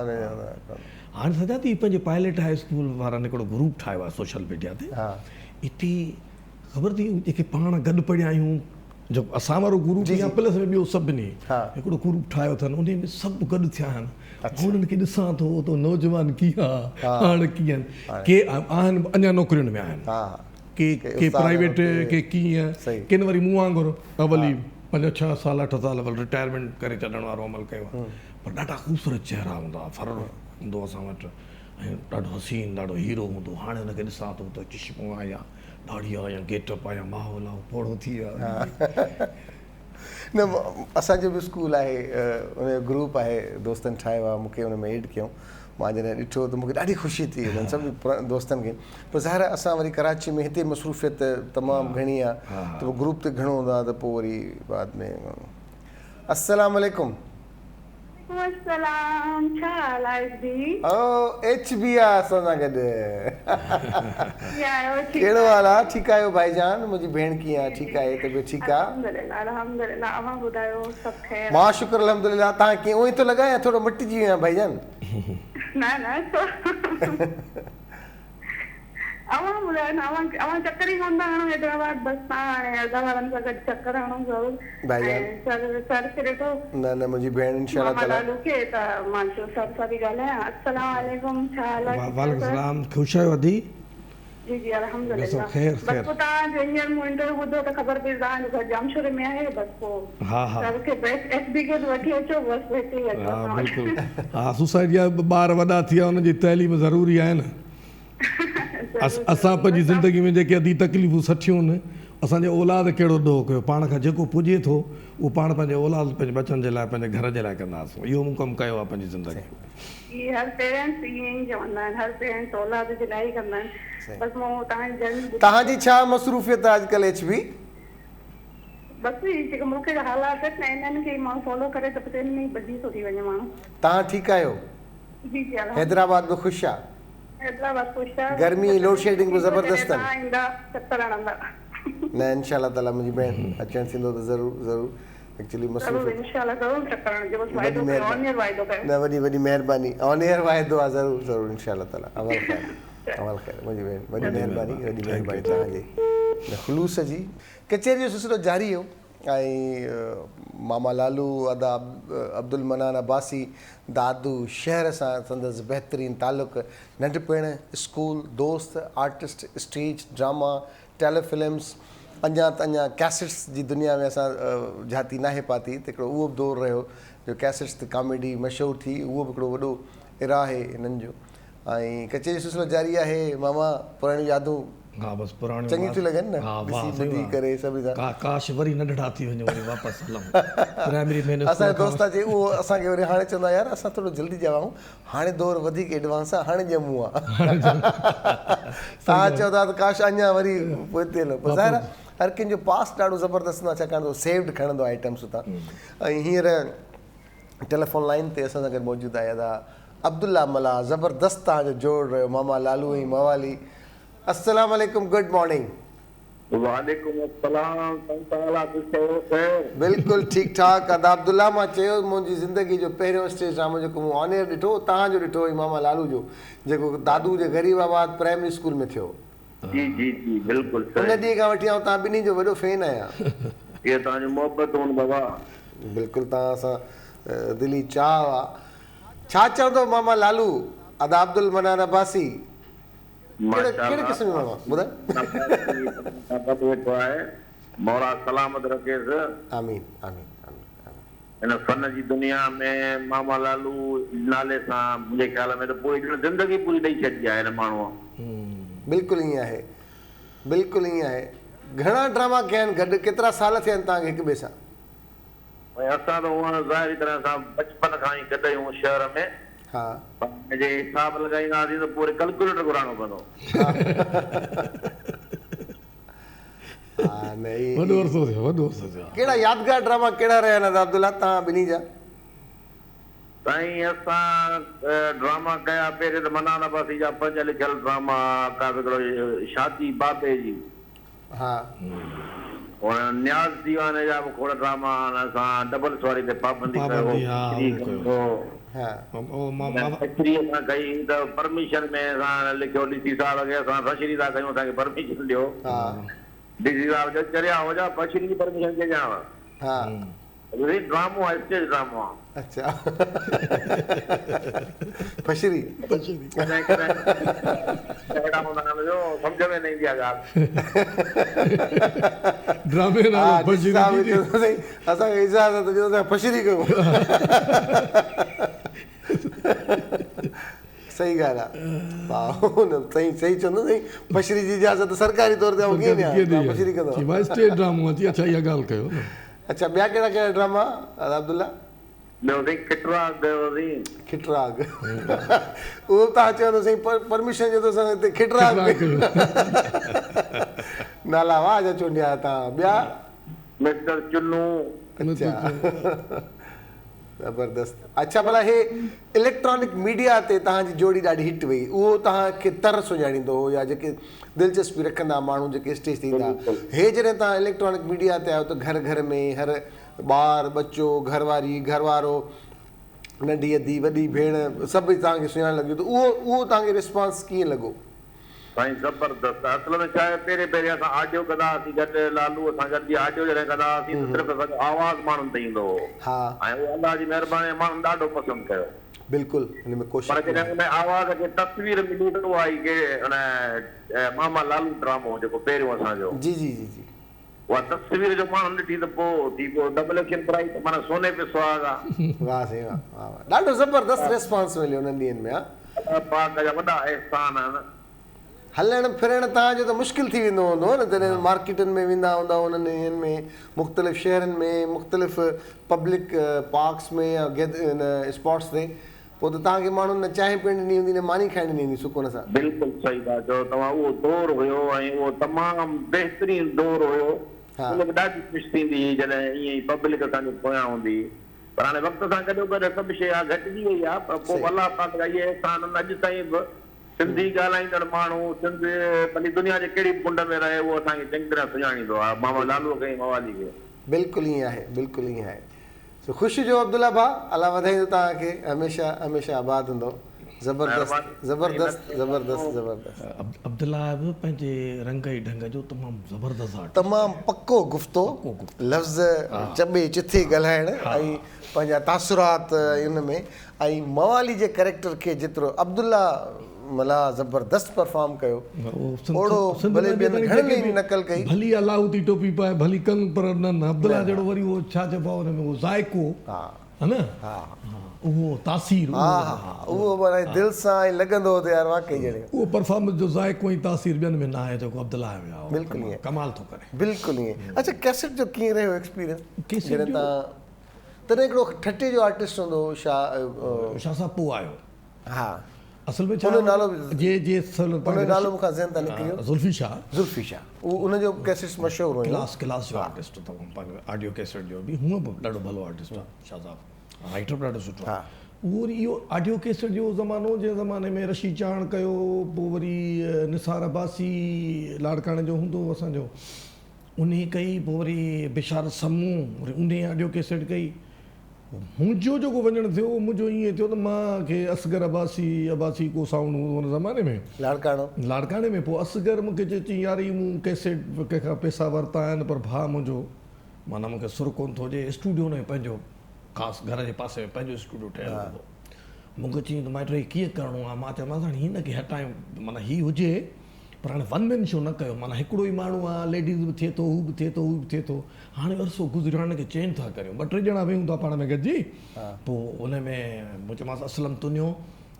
هاڻي سجاد هي پنهنجي پائلٽ هاء اسڪول وارن هڪڙو گروپ ٺاهيو آهي سوشل ميڊيا تي اتي خبر اٿئي جيڪي پاڻ گڏ پڙهيا آهيون جو اسان وارو گروپ يا پلس ۾ ٻيو سڀني هڪڙو گروپ ٺاهيو اٿن انهي ۾ سڀ گڏ ٿيا آهن انهن کي ڏسان ٿو ته نوجوان ڪيئن هاڻ ڪيئن ڪي آهن اڃا نوڪرين ۾ آهن ڪي ڪي پرائيويٽ ڪي ڪيئن ڪن وري مون وانگر اول ئي پنج ڇهه سال اٺ سال اول رٽائرمينٽ ڪري ڇڏڻ وارو عمل ڪيو آهي پر ڏاڍا خوبصورت چهرا هوندا هئا فرر هوندو اسان وٽ ۽ ڏاڍو حسين ڏاڍو هيرو هوندو هو هاڻي ان کي ڏسان ٿو ته چشمو آهي يا ڏاڙهي آهي يا گيٽ اپ آهي يا ماحول آهي پوڙهو ٿي ويو آهي. نه اسان جو به اسڪول آهي ان جو گروپ آهي دوستن ٺاهيو آهي مون کي ان ۾ ايڊ ڪيائون مان جڏهن ڏٺو ته مون کي ڏاڍي خوشي ٿي انهن سڀني دوستن کي پر ظاهر آهي اسان وري ڪراچي ۾ هتي مصروفيت تمام گهڻي آهي ته پوء گروپ تي گهڻو هوندو آهي ته پوء وري بعد ۾ السلام عليڪم. السلام ڇا حال آهي H B? O H B آ اسان سان گڏ. ڪيئن آهيو ٺيڪ ڪهڙو آهيو؟ حال آ ٺيڪ آهيو ڀائي جان منهنجي ڀيڻ ڪيئن آ جي ٺيڪ جي آهي طبيعت ٺيڪ آ؟ الحمدلله الحمدلله اوهان ٻڌايو سڀ خير آ؟ مان شڪر الحمدلله توهان ڪيئن اونئي ٿو لڳان يا ٿورو مٽجي ويو آهيان ڀائي جان؟ نه نه ڇو اوهان ٻڌايو نه اوهان اوهان چڪر ئي ڪونه ٿا هڻو حيدرآباد بس توهان هاڻي ادا وارن سان گڏ چڪر هڻو ضرور ڀائي ۽ جان سر سر کي ڏٺو نه نه منهنجي ڀيڻ انشاء الله ماما تعالي. لالو کي ته مان چيو سر سان به ڳالهايان السلام عليڪم ڇا حال آهي ٺيڪ آهيو وعليڪم سر. السلام خوش آهيو ادي. جي جي ٻيو الحمدلله سڀ خير بس خير. پوء توهان جو هينئر مون انٽرويو ٻڌو ته خبر پئي توهان جو گهر ڄامشوري ۾ آهي بس پوء ها ها. سر کي بس ايس بي کي به وٺي اچو بس هتي ئي اچو ها اسان وٽ. بلڪل ها سوسائٽي جا ٻار وڏا ٿي ويا انهن جي تعليم ضروري آهي نه اسان پنهنجي زندگي ۾ جيڪي ادي تڪليفون سٺيون آهن اسان جي اولاد ڪهڙو ڏوهه ڪيو پاڻ کان جيڪو پڄي ٿو اهو پاڻ پنهنجي اولاد پنهنجي ٻچن جي لاء پنهنجي گهر جي لاء ڪنداسون اهو مون ڪم ڪيو آهي پنهنجي زندگي ۾. جي هر پيرنٽس ائين ئي چوندا آهن هر پيرنٽس اولاد جي لاء ئي ڪندا آهن بس مون توهان جي جرني ٻڌي. توهان جي ڇا مصروفيت آهي اڄڪلهه ايڇ بي؟ بس هي جيڪي ملڪ جا حالات آهن نه انهن کي ئي ماڻهو فالو ڪري ته پوء ان ۾ ئي بزي ٿو ٿي وڃي ماڻهو. توهان ٺيڪ آهيو؟ جي جي الحمد حيدرآباد به خوش آ. حيدرآباد خوش آ. گرمي ۽ لوڊ شيڊنگ به زبردست آهن. توهان ايندا چڪر هڻندا. نه انشاء الله تعالي منهنجي ڀيڻ اچڻ ٿيندو ته ضرور ضرور ايڪچولي ضرور مصروفيت انشاء الله ضرور چڪر هڻجو بس وڏي واعدو ڪيو آن مهرباني ايئر واعدو ڪيو. نه وڏي وڏي مهرباني آن ايئر واعدو آ ضرور ضرور انشاء الله تعالي اول خير اول خير منهنجي ڀيڻ وڏي مهرباني وڏي مهرباني توهان جي خلوص جي. ڪچهري جو سلسلو جاري هو ۽ ماما لالو ادا عبدالمنان عباسي دادو شهر سان سندس بهترين تعلق ننڍپڻ اسڪول دوست artist stage drama tele films اڃا ته اڃا ڪيسٽس جي دنيا ۾ اسان جهاتي ناهي پاتي ته هڪڙو اهو به دور رهيو جو ڪيسٽس تي ڪاميڊي مشهور ٿي اهو به هڪڙو وڏو ايرا آهي هنن جو ۽ ڪچهري جو سلسلو جاري آهي ماما پراڻيون يادون ها بس پراڻيون چڱيون ٿيون لڳن نه ها ڏسي واهه سائين ٻڌي واهه ڪري سڀني سان ڪا ڪاش وري ننڍڙا ٿي وڃون وري واپس هلون پرائمري مين اسان اسڪول جو کان دوست آ چي اهو اسان کي وري هاڻي چوندو آ يار اسان ٿورو جلدي ڄاوا آهيون هاڻي دور وڌيڪ ايڊوانس آ هاڻي ڄمون آ توهان چئو ٿا ته ڪاش اڃا وري پوئتي هلون پر ظاهر آ هر ڪنهن جو پاس ڏاڍو زبردست هوندو آ ڇاڪاڻ ته اهو سيوڊ کڻندو آ آئٽمس اتان ۽ هينئر ٽيليفون لائين تي اسان سان گڏ موجود آهي ادا عبدالله ملاح زبردست توهان جو جوڙ رهيو ماما لالو ۽ موالي السلام عليڪم گڊ مارننگ. وعليڪم السلام سائين تعالي خوش آهيو خير. بلڪل ٺيڪ ٺاڪ ادا عبدالله مان چيو منهنجي زندگي جو پهريون اسٽيج ڊرامو جيڪو مون آن ايئر ڏٺو اهو توهان جو ڏٺو ۽ ماما لالو جو جيڪو دادو جي غريب آباد پرائمري اسڪول ۾ ٿيو. جي جي جي بلڪل ان صحيح. ڏينهن کان وٺي آئون توهان ٻنهي جو وڏو فين آهيان. اهي توهان جون محبتون بابا. بلڪل توهان سان دلي چاهه آ. ڇا چوندو ماما لالو ادا عبدالمنان عباسي. ڪهڙي ڪهڙي قسم جو ماڻهو آ ٻڌاء. طاقت ويٺو آهي مولا سلامت رکيس. آمين آمين آمين آمين. هن فن جي دنيا ۾ ماما لالو نالي سان منهنجي خيال ۾ ته پوري ڄڻ زندگي پوري ڏئي ڇڏي آهي هن ماڻهوء. بلڪل ائين آهي بلڪل ائين آهي گهڻا ڊراما ڪيا آهن گڏ ڪيترا سال ٿيا آهن توهان کي هڪ ٻئي سان. ۽ اسان ته هونئن ظاهري طرح سان بچپن کان ئي گڏ آهيون شهر ۾. ها. پر جي حساب لڳائينداسين ته پوء وري ڪلڪيوليٽر گهرائڻو پوندو. ها نه اي وڏو عرصو ٿيو وڏو عرصو ٿيو. ڪهڙا يادگار ڊراما ڪهڙا رهيا آهن ادا عبدالله توهان ٻنهي جا؟ سائين اسان ڊراما ڪيا پهرين ته منان عباسي جا پنهنجا لکيل ڊراما ڪا به هڪڙو شادي بابي جي. ها. هن نياز ديواني جا به کوڙ ڊراما آهن اسان ڊبل سواري تي پابندي ڪيو هو ڪچهري ڪندو ڪچهري اسان ڪئي ته پرميشن ۾ اسان لکيو ڊي سي صاحب کي اسان فشري ٿا ڪيون اسان کي پرميشن ڏيو ڊي سي صاحب چيو چريا هو جا فشري جي پرميشن ڪيئن ڏيانو هي ڊرامو آهي اسٽيج ڊرامو آهي. اڇا فشري. ڪڏهن ڪڏهن اهڙا هوندا آهن جو سمجهه ۾ نه ايندي آهي ڳالهه. ڊرامي جو نالو فشري ٿي ٿي. اسان کي اجازت ڏيو اسان فشري ڪيون. صحيح ڳالهه آ صحيح صحيح چوندو سائين فشري جي اجازت سرڪاري طور تي آئون ڪيئن ڏيان فشري ڪندو. چي ڀائي اسٽيج ڊرامو آ چي اڇا اها ڳالهه ڪيو نه. اڇا ٻيا ڪهڙا ڪهڙا ڊراما ادا عبدالله. ٻيو سائين کٽراڳ ڪيوسين. کٽراڳ اهو به توهان چوندو سائين پرميشن ڏيو ته اسان هتي کٽراڳ ڪيون. نالا واهه جا چونڊيا توهان ٻيا. مسٽر چنو. اڇا. زبردست اڇا ڀلا هي اليڪٽرانڪ ميڊيا تي توهان جي جوڙي ڏاڍي هٽ وئي اهو توهان کي تر سڃاڻيندو هو يا جيڪي دلچسپي رکندا ماڻهو جيڪي اسٽيج تي ايندا هي جڏهن توهان اليڪٽرانڪ ميڊيا تي آيو ته گهر گهر ۾ هر ٻار ٻچو گهر واري گهر وارو ننڍي ادي وڏي ڀيڻ سڀ توهان کي سڃاڻڻ لڳيون ته اهو اهو توهان کي رسپانس ڪيئن لڳو؟ سائين زبردست اصل ۾ ڇا آهي پهرين پهرين اسان آڊيو ڪندا هئاسين گڏ لالو اسان گڏجي آڊيو جڏهن ڪندا هئاسين ته صرف اسان جو آواز ماڻهن تائين ايندو هو ۽ اهو الله جي مهرباني سان ماڻهن ڏاڍو پسند ڪيو بلڪل ان ۾ ڪو پر شڪ جڏهن ناهي. ان آواز کي تصوير ملي ته اها آئي ڪي ان ماما لالو ڊرامو جيڪو پهريون اسان جو جي جي جي جي. اها تصوير جو ماڻهن ڏٺي ته پوء ٿي پيو ڊبل ايڪشن پرائي ته معنيٰ سوني پي سهاڳا. واه سائين واه واه واه ڏاڍو زبردست ريسپانس مليو انهن ڏينهن ۾ ها. الله پاڪ جا وڏا احسان آهن. هلڻ ڦرڻ توهان جو ته مشڪل ٿي ويندو هوندو نه جڏهن مارڪيٽن ۾ ويندا هوندؤ انهن ڏينهن ۾ مختلف شهرن ۾ مختلف پبلڪ پارڪس ۾ يا گيد ان اسپاٽس تي پوء ته توهان کي ماڻهن نه چانهه پيئڻ ڏني هوندي نه ماني کائڻ ڏني هوندي سڪون سان. بلڪل صحيح ٿا چئو توهان اهو دور هيو ۽ اهو تمام بهترين دور هيو ان به ڏاڍي خوش ٿيندي هئي جڏهن ائين ئي پبلڪ اسان جي پويان هوندي هئي پر هاڻي وقت سان گڏو گڏ سڀ شيء اها گهٽجي وئي آهي پر پوء به الله پاڪ جا اهي احسان آهن اڄ تائين به سنڌي ڳالهائيندڙ ماڻهو سنڌ ڀلي دنيا جي ڪهڙي به ڪنڊ ۾ رهي اهو اسان کي چڱي طرح سڃاڻيندو آهي ماما لالوء کي ۽ موالي کي. بلڪل ائين آهي بلڪل ائين آهي. سو خوش هجو عبدالله ڀاء الله وڌائيندو توهان کي هميشه هميشه آباد هوندو زبردست زبردست زبردست زبردست. عبدالله به پنهنجي رنگ ۽ ڍنگ جو تمام زبردست آرٽسٽ تمام پڪو گفتو لفظ چٻي چٿي ڳالهائڻ ۽ پنهنجا تاثرات ان ۾ ۽ موالي جي ڪريڪٽر کي جيترو عبدالله ملاح زبردست پرفارم ڪيو اوڙو ڀلي ٻين گهڻن ئي نقل ڪئي. ڀلي لاهوتي ٽوپي پائي ڀلي ڪن پر نه نه عبدالله جهڙو وري اهو ڇا چئبو آهي ان ۾ اهو ذائقو ها نه اهو تاثير ها ها اهو معنيٰ دل سان ائين لڳندو هو ته يار واقعي ڄڻ. اهو پرفارمنس جو ذائقو ۽ تاثير ٻين ۾ نه آهي جيڪو عبدالله ۾ آهي. بلڪل ائين ڪمال ٿو ڪري. بلڪل ائين اڇا ڪيسٽ جو ڪيئن رهيو ايڪسپيرينس جڏهن توهان تڏهن هڪڙو ٺٽي جو آرٽسٽ هوندو هو شاهه شاهه صاحب پوء آيو. ها اصل ۾ ڇا ان جو نالو به جي جي ان جو نالو مون کان ذهن تان نڪري ويو زلفي شاهه زلفي شاهه اهو ان جو ڪيسٽس مشهور هيون ڪلاس ڪلاس جو آرٽسٽ تمام پنهنجو آڊيو ڪيسٽ جو به هونء به ڏاڍو ڀلو آرٽسٽ آهي شاهه صاحب رائيٽر به ڏاڍو سٺو آهي اهو وري اهو آڊيو ڪيسٽ جو زمانو جنهن زماني ۾ رشيد چاڻ ڪيو پوء وري نثار عباسي لاڙڪاڻي جو هوندو هو اسان جو انهي ڪئي پوء وري بشارت سمون وري انهي آڊيو ڪيسٽ ڪئي منهنجو جيڪو وڃڻ ٿيو اهو منهنجو ائين ٿيو ته مان کي اصغر عباسي، عباسي ڪو سائونڊ هوندو هو ان زماني ۾. لاڙڪاڻو. لاڙڪاڻي ۾ پوء اصغر مون کي چيو چيائين يار هي مون ڪيسيٽ ڪنهن کان پئسا ورتا آهن پر ڀاء منهنجو معنيٰ مون کي سر ڪونه ٿو ڏئي اسٽوڊيو هن جو پنهنجو خاص گهر جي پاسي ۾ پنهنجو اسٽوڊيو ٺهيل هوندو هو. مون کي چيائين ته مائٽ هي ڪيئن ڪرڻو آهي مان چيومانس هاڻي هن کي هٽايون معنيٰ هي هجي پر هاڻي ون مين شو نه ڪيو معنيٰ هڪڙو ئي ماڻهو آ ليڊيز به ٿئي ٿو هو به ٿئي ٿو هو به ٿئي ٿو هاڻي عرصو گذريو هاڻي هن کي چينج ٿا ڪريون ٻه ٽي ڄڻا ويهون ٿا پاڻ ۾ گڏجي پوء ان ۾ مون چيومانس اسلم تنيو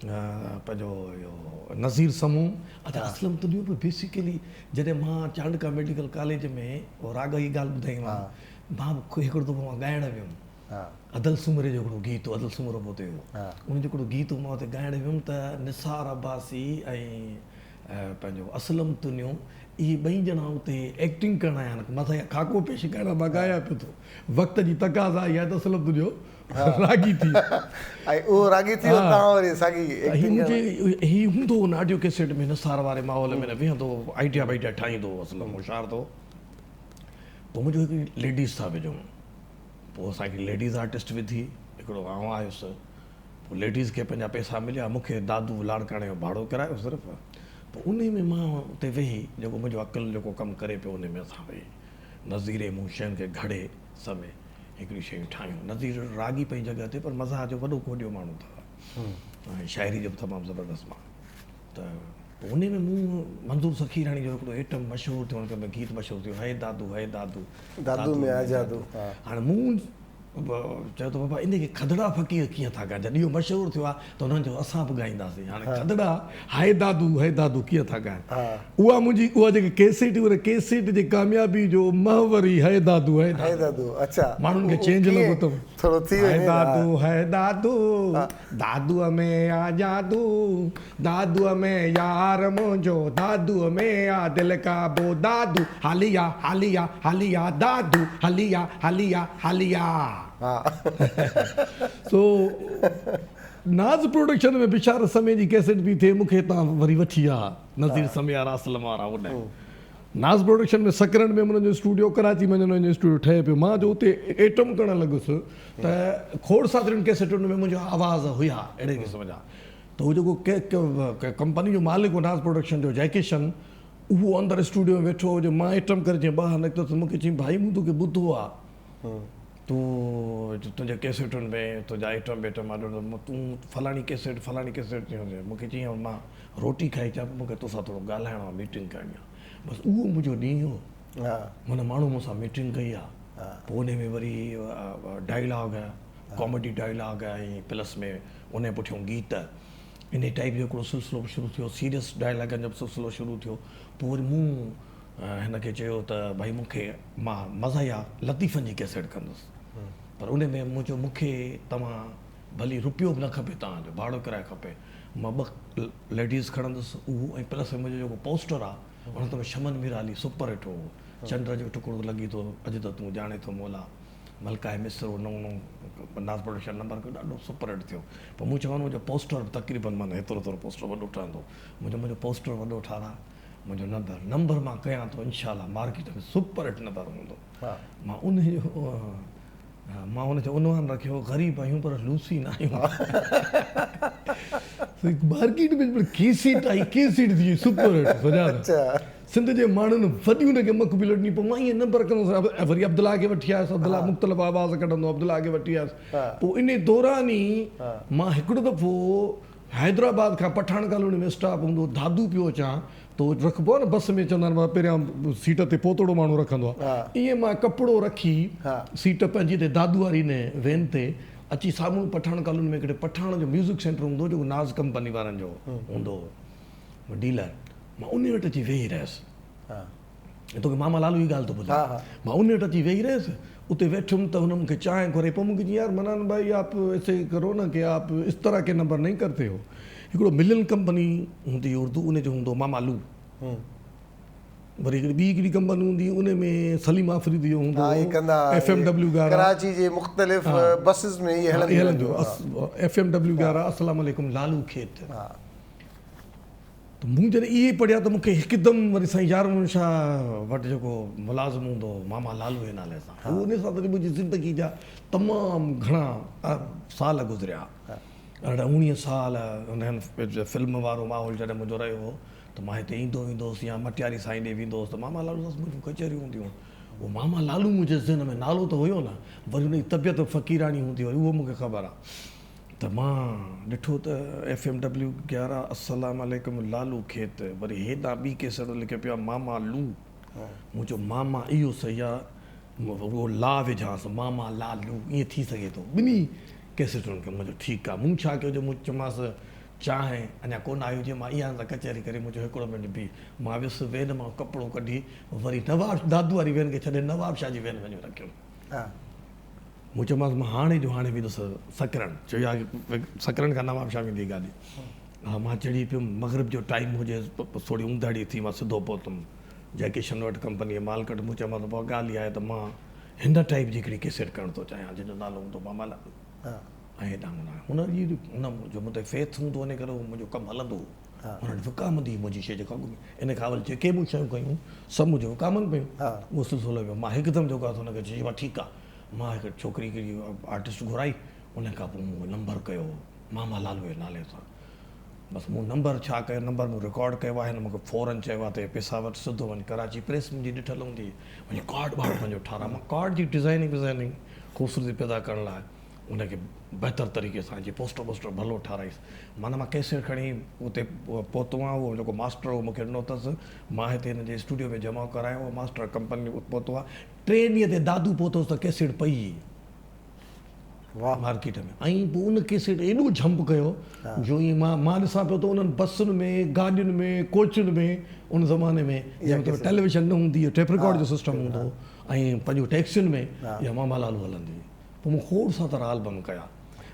پنهنجو اهو نذير سمون اڇا اسلم تنيو به بيسيڪلي جڏهن مان چانڊڪا ميڊيڪل ڪاليج ۾ راڳ جي ڳالهه ٻڌائيندو مان به هڪڙو دفعو مان ڳائڻ ويم ادل سومري جو هڪڙو گيت هو، ادل سومرو به اتي هو، ان جو هڪڙو گيت هو، مان اتي ڳائڻ ويم ته نثار عباسي ۽ پنهنجو اسلم تنيو اهي ٻئي ڄڻا اتي ايڪٽنگ ڪرڻ آيا آهن، مان سائين خاڪو پيش ڪرڻ مان ڳايان پيو ٿو، وقت جي تقاضا اها آهي ته اسلم تنيو راڳي ٿي ويو. ۽ اهو راڳي ٿي ويو توهان وري ساڳي ايڪٽنگ ڪرڻ. هي هوندو هو نه آڊيو ڪيسيٽ ۾ نثار واري ماحول ۾ نه ويهندو هو، آئيڊيا وائيڊيا ٺاهيندو هو، اسلم هوشيار ته هو. پوء منهنجو هڪ ليڊيز ٿا وجهون. پوء اسان هڪڙي ليڊيز آرٽسٽ وڌي، هڪڙو آئون آيس، پوء ليڊيز کي پنهنجا پئسا مليا، مون کي دادو لاڙڪاڻي جو ڀاڙو ڪرايو صرف، پوء انهي ۾ مان اتي ويهي جيڪو منهنجو عقل جيڪو ڪم ڪري پيو انهي ۾ اسان ويهي نظير ۽ مون شين کي گهڙي سمي هڪڙيون شيون ٺاهيون. نظير راڳي پنهنجي جڳهه تي پر مزاح جو وڏو ڪوڏيو ماڻهو اٿو ۽ شاعري جو به تمام زبردست ماڻهو ته پوء انهي ۾ مون منظور سخيراڻي جو هڪڙو ايٽم مشهور ٿيو ان ۾ گيت مشهور ٿيو هي دادو هي دادو دادو ۾ آ جادو هاڻي مون چيو ته بابا انهي کي کدڙا فقير ڪيئن ٿا ڳائن جڏهن اهو مشهور ٿيو آهي ته انهن چيو اسان به ڳائينداسين هاڻي کدڙا هي دادو هي دادو ڪيئن ٿا ڳائن اها منهنجي اها جيڪي ڪيسيٽ هئي ان ڪيسيٽ جي ڪاميابي جو محور ئي هي دادو هي دادو اڇا ماڻهن کي چينج لڳو ته ٿورو ٿي وڃي هي دادو هي دادو دادوء ۾ آ جادو دادوء ۾ يار منهنجو دادوء ۾ آ دل قابو دادو هالي آ هالي آ هالي آ دادو هلي آ هلي آ هلي آ. ها. سو ناز پروڊڪشن ۾ بشارت سمي جي ڪيسيٽ پئي ٿئي مون کي هتان وري وٺي آ نذير سمي وارا اسلم وارا اوڏانهن ناز پروڊڪشن ۾ سڪرنڊ ۾ انهن جو اسٽوڊيو ڪراچي ۾ انهن جو اسٽوڊيو ٺهي پيو مان جو اتي ايٽم ڪرڻ لڳس ته کوڙ ساترين ڪيسيٽن ۾ منهنجا آواز هيا اهڙي قسم جا ته هو جيڪو ڪمپني جو مالڪ هو ناز پروڊڪشن جو جئڪشن اهو اندر اسٽوڊيو ۾ ويٺو هو جو مان ايٽم ڪري جيئن ٻاهر نڪتس مون کي چيائين ڀائي مون توکي ٻڌو آ تون تنهنجي ڪيسيٽن ۾ تنهنجا آئٽم ٻيٽم آ تون فلاڻي ڪيسيٽ فلاڻي ڪيسيٽ چيو مون کي چيائين مان روٽي کائي اچان پيو مون کي توسان ٿورو ڳالهائڻو آ ميٽنگ ڪرڻي آ بس اهو منهنجو ڏينهن هو معنيٰ ماڻهو مون سان ميٽنگ ڪئي آ پوء ان ۾ وري ڊائلاگ ڪاميڊي ڊائلاگ ۽ پلس ۾ ان پٺيون گيت انهي ٽائيپ جو هڪڙو سلسلو به شروع ٿيو سيريس ڊائلاگن جو به سلسلو شروع ٿيو پوء وري مون هن کي چيو ته ڀائي مون کي مان مزاحيه لطيفن جي ڪيسيٽ ڪندس پر ان ۾ مون چيو مون کي توهان ڀلي روپيو به نه کپي توهان جو ڀاڙو ڪرايو کپي مان ٻه ليڊيز کڻندس اهو ۽ پلس ۾ منهنجو جيڪو پوسٽر آ ان تي شمن ميرالي سپر هٽ هو چنڊ جو ٽڪڙو لڳي ٿو اڄ ته تون ڄاڻي ٿو مولا ملڪه مصر اهو نئون نئون ناز پروڊڪشن نمبر ڪيو ڏاڍو سپر هٽ ٿيو پوء مون چيو منهنجو پوسٽر به تقريبن معنيٰ هيترو هيترو پوسٽر وڏو ٺهندو منهنجو منهنجو پوسٽر وڏو ٺاراء منهنجو نمبر نمبر مان ڪيان ٿو انشاء الله مارڪيٽ ۾ سپر هٽ نمبر هوندو مان ان جو مان ان جو عنوان رکيو غريب آهيون پر لوسي نه آهيون مارڪيٽ ۾ پڻ ڪيسيٽ آئي ڪيسيٽ ٿي وئي سپر هٽ سجاد سنڌ جي ماڻهن وڏي ان کي مقبوليت ڏني پوء مان ائين نمبر ڪندو هوس وري عبدالله کي وٺي آيس عبدالله مختلف آواز ڪڍندو عبدالله کي وٺي آيس پوء ان دوران ئي مان هڪڙو دفعو حيدرآباد کان پٺاڻ ڪالوني ۾ اسٽاپ هوندو هو دادو پيو اچان ته اهو رکبو آهي نه بس ۾ چوندا آهن پهريان سيٽ تي پوتڙو ماڻهو رکندو آهي ائين مان ڪپڙو رکي سيٽ پنهنجي تي دادو واري ان وين تي اچي سامهون پٺاڻ ڪالوني ۾ هڪڙي پٺاڻ جو ميوزڪ سينٽر هوندو هو جيڪو ناز ڪمپني وارن جو هوندو هو ڊيلر مان انهي وٽ اچي ويهي رهيس. توکي ماما لالو جي ڳالهه ٿو ٻڌايان. مان انهي وٽ اچي ويهي رهيس. اتي ويٺم ته هن مون کي چانهه گهرائي. پوء مون کي چيائين يار منان ڀائي آپ ايسي ڪرو نه ڪي آپ اس طرح ڪي نمبر نهين ڪرتي هو. هڪڙو ملن ڪمپني هوندي هئي اردو ان جو هوندو هو ماما لو. وري هڪڙي ٻي هڪڙي ڪمپني هوندي هئي ان ۾ سليم آفريدي جو هوندو هو ايف ايم ڊبليو گيارهن. ڪراچي جي مختلف بسز ۾ اهي هلنديون هيون. ايف ايم ڊبليو گيارهن السلام عليڪم لالو کيت. ته مون جڏهن اهي پڙهيا ته مون کي هڪدم وري سائين يار محمد شاهه وٽ جيڪو ملازم هوندو هو ماما لالو جي نالي سان هو ان سان وري منهنجي زندگي جا تمام گهڻا سال گذريا 18 اوڻيهه سال هن فلم وارو ماحول جڏهن منهنجو رهيو هو ته مان هتي ايندو ويندو هوس يا مٽياري سائين ڏي ويندو هوس ته ماما لالو سان منهنجون ڪچهريون هونديون هيون اهو ماما لالو منهنجي ذهن ۾ نالو ته هيو نه وري ان جي طبيعت به فقيراڻي هوندي هئي اهو مون کي خبر آهي ته مان ڏٺو ته ايف ايم ڊبليو 11 السلام عليڪم لالو کيت وري هيڏانهن ٻي ڪيسٽ لکيو پيو آهي ماما لو مون چيو ماما اهو صحيح آهي رڳو لا وجهانس ماما لالو ائين ٿي سگهي ٿو ٻنهي ڪيسٽن کي مون چيو ٺيڪ آهي مون ڇا ڪيو جو مون چيومانس چانهه اڃا ڪونه آئي هجي مان اها سان ڪچهري ڪري مون چيو هڪڙو منٽ بيهه مان ويس وين مان ڪپڙو ڪڍي وري نواب دادو واري وين کي ڇڏي نواب شاهه جي وين وڃي رکيم. مون چيومانس مان هاڻي جو هاڻي ويندس سڪرنڊ. چيو يار سڪرنڊ کان نواب شاهه ويندي گاڏي. ها مان چڙهي پيم مغرب جو ٽائيم هجي ٿوري اونداهڙي ٿي مان سڌو پهتم جئڪشن وٽ ڪمپني جي مالڪ وٽ مون چيومانس بابا ڳالهه اها آهي ته مان هن ٽائيپ جي هڪڙي ڪيسيٽ ڪرڻ ٿو چاهيان جنهن جو نالو هوندو ماما لالو ۽ هيڏانهن هن جي هن جو مون تي فيٿ هوندو ان ڪري منهنجو ڪم هلندو هو. هن وٽ وڪامندي هئي منهنجي شيء جيڪا اڳ ۾ ان کان اول جيڪي مون شيون ڪيون سڀ منهنجون وڪامن پيون اهو سلسلو پيو مان هڪدم جيڪو آهي سو هن کي چيو ٺيڪ آهي مان هڪ ڇوڪري هڪڙي آرٽسٽ گهرائي ان کان پوء مون نمبر ڪيو ماما لالو جي نالي سان بس مون نمبر ڇا ڪيو نمبر مون رڪارڊ ڪيو آهي هن مون کي فورن چيو آهي ته پيسا وٺ سڌو وڃ ڪراچي پريس منهنجي ڏٺل هوندي وڃي ڪارڊ وارڊ پنهنجو ٺاراء مان ڪارڊ جي ڊزائننگ وزائننگ خوبصورتي پيدا ڪرڻ لاء ان کي بهتر طريقي سان جي پوسٽر ووسٽر ڀلو ٺارايس معنيٰ مان ڪيسٽ کڻي اتي پهتو آهيان اهو جيڪو ماسٽر هو مون کي ڏنو اٿس مان هتي هن جي اسٽوڊيو ۾ جمع ڪرايو اهو ماسٽر ڪمپني پهتو آهي ٽي ڏينهن تي دادو پهتوس ته ڪيسٽ پئي هئي مارڪيٽ ۾ ۽ پوء ان ڪيسٽ ايڏو جهمپ ڪيو جو ائين مان مان ڏسان پيو ته انهن بسن ۾ گاڏين ۾ ڪوچن ۾ ان زماني ۾ جنهن وقت ٽيليويزن نه هوندي هئي ٽيپ رڪارڊ جو سسٽم هوندو هو ۽ پنهنجون ٽيڪسين ۾ اها ماما لالو هلندي هئي پوء مون کوڙ ساتر آلبم ڪيا.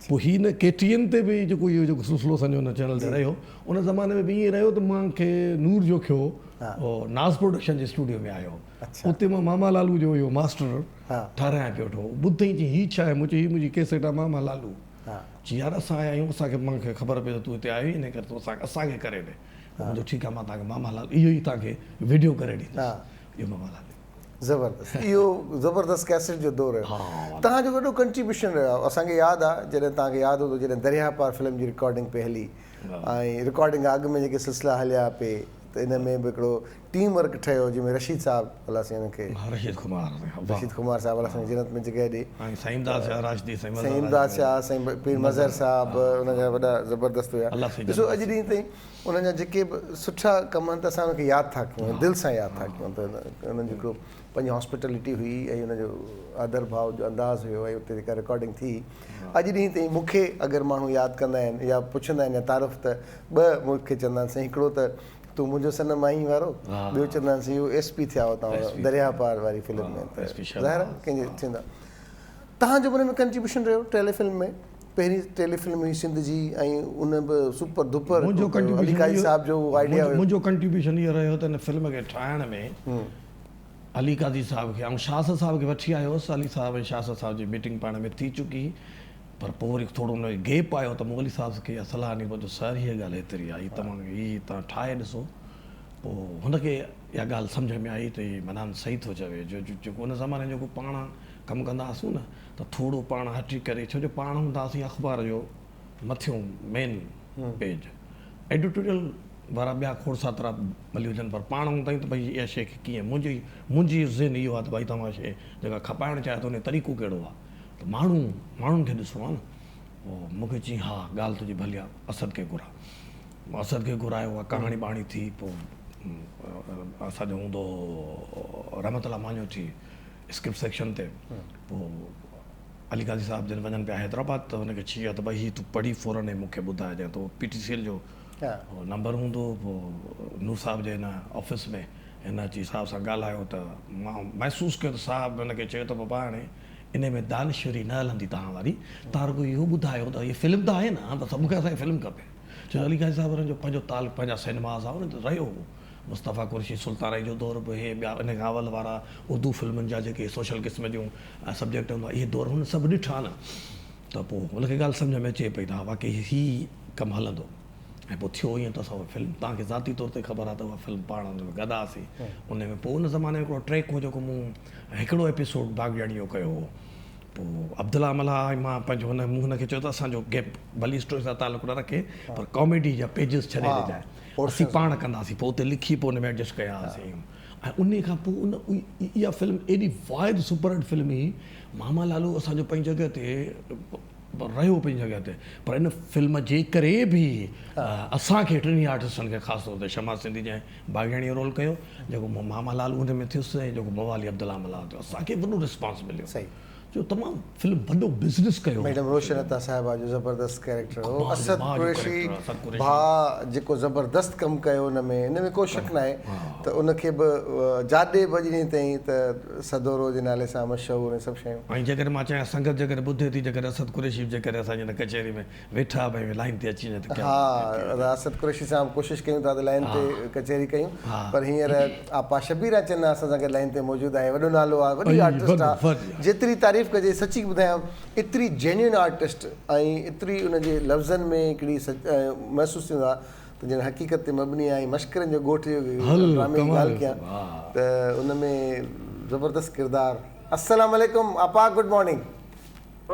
پوء هي نه ڪي ٽي اين تي به جيڪو اهو جيڪو سلسلو اسان جو هن چينل تي رهيو ان زماني ۾ به ائين رهيو ته مان کي نور جوکيو ناز پروڊڪشن جي اسٽوڊيو ۾ آيو اتي مان ماما لالو جو اهو ماسٽر ٺارايان پيو ويٺو ٻڌئين چي هي ڇا آهي مون چيو هي منهنجي ڪيسيٽ آهي ماما لالو چي يار اسان آيا آهيون اسان کي مان کي خبر پئي ته تون هتي آيو آهين ان ڪري تون اسان کي ڪري ڏي مون چيو ٺيڪ آهي مان توهان کي ماما لالو اهو ئي توهان کي وڊيو ڪري ڏيندس اهو ماما لالو. زبردست اهو زبردست ڪيسٽ جو دور هيو توهان جو وڏو ڪنٽريبيوشن رهيو آهي اسان کي ياد آهي جڏهن توهان کي ياد هوندو جڏهن درياهه پار فلم جي رڪارڊنگ پئي هلي ۽ رڪارڊنگ کان اڳ ۾ جيڪي سلسلا هليا پئي ته ان ۾ به هڪڙو ٽيم ورڪ ٺهيو جنهن ۾ رشيد صاحب الله سائين انهن کي رشيد خمار رشيد خمار صاحب الله سائين جنت ۾ جڳهه ڏي ۽ سائين امداد شاهه راشدي سائين امداد شاهه سائين پير مظهر صاحب انهن جا وڏا زبردست هيا ڏسو اڄ ڏينهن تائين انهن جا جيڪي به سٺا ڪم آهن ته اسان انهن کي ياد ٿا ڪيون ۽ دل سان ياد ٿا ڪيون ته انهن جو هڪڙو پنهنجي هاسپيٽلٽي هئي ۽ ان جو آدر ڀاء جو انداز هيو ۽ اتي جيڪا رڪارڊنگ ٿي اڄ ڏينهن تائين مون کي اگر ماڻهو ياد ڪندا آهن يا پڇندا آهن يا تعارف ته ٻه مون کي چوندا آهن سائين هڪڙو ته تون منهنجو صنم آهين وارو ٻيو چوندا آهن سائين اهو ايس پي ٿيا هئا توهان درياهه پار واري فلم ۾ ته ظاهر آهي ڪنهن جي ٿيندا توهان جو به ان ۾ ڪنٽريبيوشن رهيو ٽيلي فلم ۾ پهرين ٽيلي فلم هئي سنڌ جي ۽ ان به سپر ڊپر منهنجو علي قاضي صاحب جو اهو آئيڊيا هيو. منهنجو ڪنٽريبيوشن اهو رهيو ته ان فلم کي ٺاهڻ ۾ علي قاضي صاحب کي آئون شاهه صاحب کي وٺي آيو هوس علي صاحب ۽ شاهه صاحب جي ميٽنگ پاڻ ۾ ٿي چڪي هئي پر پوء وري ٿورو ان ۾ گيپ آيو ته مون علي صاحب کي اها صلاح ڏني ته سر هيء ڳالهه هيتري آهي هي توهان هي توهان ٺاهي ڏسو پوء هن کي اها ڳالهه سمجهه ۾ آئي ته هي منان صحيح ٿو چوي جو جيڪو ان زماني جو پاڻ ڪم ڪندا هئاسون نه ته ٿورو پاڻ هٽي ڪري ڇو جو پاڻ هوندا هئاسين اخبار جو مٿيون مين پيج ايڊيٽوريل وارا ٻيا کوڙ ساترا ڀلي هجن پر پاڻ هوندا آهيون ته ڀئي اها شيء کي ڪيئن منهنجي منهنجي ذهن اهو آهي ته ڀائي توهان شيء جيڪا کپائڻ چاهيو ٿا ان جو طريقو ڪهڙو آهي ته ماڻهو ماڻهن کي ڏسڻو آهي نه پوء مون کي چيائين ها ڳالهه تنهنجي ڀلي آهي اسد کي گهراء مون اسد کي گهرايو اها ڪهاڻي ٻاڻي ٿي پوء اسان جو هوندو هو رحمت الله ماڃوٺي اسڪرپٽ سيڪشن تي پوء علي قاضي صاحب جن وڃن پيا حيدرآباد ته هن کي چيو ته ڀائي هي تون پڙهي فورن ۽ مون کي ٻڌائجانء ته پي ٽي سي ايل جو نمبر هوندو هو پوء نور صاحب جي هن آفيس ۾ هن اچي صاحب سان ڳالهايو ته مان محسوس ڪيو ته صاحب هن کي چيو ته بابا هاڻي انهي ۾ دانشوري نه هلندي توهان واري توهان رڳو اهو ٻڌايو ته هي فلم ته آهي نه بس مون کي اسان کي فلم کپي ڇو جو علي قاضي صاحب هنن جو پنهنجو تعلق پنهنجا سئنماز ها انهن تي رهيو هو مصطفيٰ قريشي سلطانائي جو دور به هي ٻيا ان کان اول وارا اردو فلمن جا جيڪي سوشل قسم جون سبجيڪٽ هوندا اهي دور هن سڀ ڏٺا نه ته پوء هن کي ڳالهه سمجهه ۾ اچي پئي ته ها واقعي هي ڪم هلندو ۽ پوء ٿيو ائين ته اسان اها فلم توهان کي ذاتي طور تي خبر آهي ته اها فلم پاڻ ان ۾ گڏ هئاسين ان ۾ پوء ان زماني ۾ هڪڙو ٽريڪ هو جيڪو مون هڪڙو ايپيسوڊ باغياڻي جو ڪيو هو پوء عبدالله ملاح ۽ مان پنهنجو هن مون هن کي چيو ته اسان جو گيپ ڀلي اسٽوري سان تعلق نه رکي پر ڪاميڊي جا پيجز ڇڏي ڏجانء اسين پاڻ ڪنداسين پوء اتي لکي پوء ان ۾ ايڊجسٽ ڪيا هئاسين ۽ انهي کان پوء ان اها فلم ايڏي واحد سپر هٽ فلم هئي ماما لالو اسان جو پنهنجي جڳهه تي رهيو پنهنجي جڳهه تي پر ان فلم جي ڪري به اسان کي ٽنهي آرٽسٽن کي خاص طور تي شمع سنڌي جنهن باغياڻي جو رول ڪيو جيڪو ماما لالو ان ۾ ٿيس ۽ جيڪو موالي عبدالله ملاح ٿيو اسان کي وڏو رسپانس مليو جو تمام فلم وڏو بزنس ڪيو. ميڊم روشن عطا صاحبه جو زبردست ڪيريڪٽر هو اسد قريشي ڀاء جيڪو زبردست ڪم ڪيو ان ۾ ان ۾ ڪو شڪ ناهي ته ان کي به جاڏي به اڄ ڏينهن تائين ته سدورو جي نالي سان مشهور ۽ سڀ شيون. ۽ جيڪڏهن مان چاهيان سنگت جيڪڏهن ٻڌي ٿي جيڪڏهن اسد قريشي به جيڪڏهن اسان جي هن ڪچهري ۾ ويٺا به ۽ لائين تي اچي وڃي ته ڪيا ها ادا اسد قريشي سان به ڪوشش ڪيون ٿا ته لائين تي ڪچهري ڪيون پر هينئر آپا شبيره چنا اسان سان گڏ لائين تي موجود آهي وڏو نالو آهي وڏي آرٽسٽ آهي جيتري تعريف ڪجي سچي ٻڌايان ايتري جينيون آرٽسٽ ۽ ايتري ان جي لفظن ۾ هڪڙي محسوس ٿيندو آهي ته ڄڻ حقيقت تي مبني آهي ۽ مشڪرن جو ڳوٺ جو ڊرامي جي ڳالهه ڪيان ته ان ۾ زبردست ڪردار السلام عليڪم آپا گڊ مارننگ.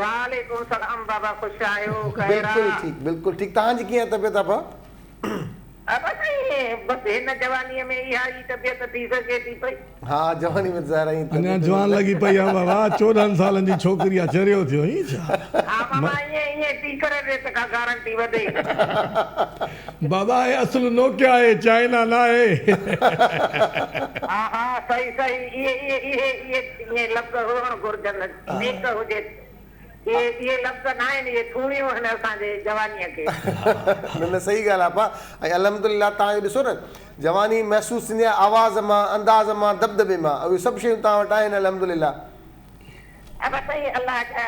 وعليڪم سلام بابا خوش آهيو خير آ. بلڪل ٺيڪ بلڪل ٺيڪ توهان جي ڪيئن طبيعت آ ڀا. ابا سائين بس هن جوانيء ۾ اها ئي طبيعت ٿي سگهي ٿي پئي. ها جواني ۾ ته ظاهر آ ائين اڃا جوان لڳي پئي آ بابا 14 سالن جي ڇوڪري آ چريو ٿيو آهين ڇا. ها ماما ائين ائين ٿي ڪري ڏي ته ڪا گارنٽي وڌي. بابا هي اصل نوڪيا آهي چائنا ناهي. ها ها صحيح صحيح اهي اهي اهي اهي اهي لفظ هئڻ گهرجن. نيڪ هجي. اهي اهي لفظ ناهن اهي ٿوڻيون آهن اسان جي جوانيء کي. نه نه صحيح ڳالهه آ آپا ۽ الحمدلله توهان جو ڏسو نه جواني محسوس ٿيندي آ آواز مان انداز مان دٻدٻي مان اهي سڀ شيون توهان وٽ آهن الحمدلله. ابا سائين الله جا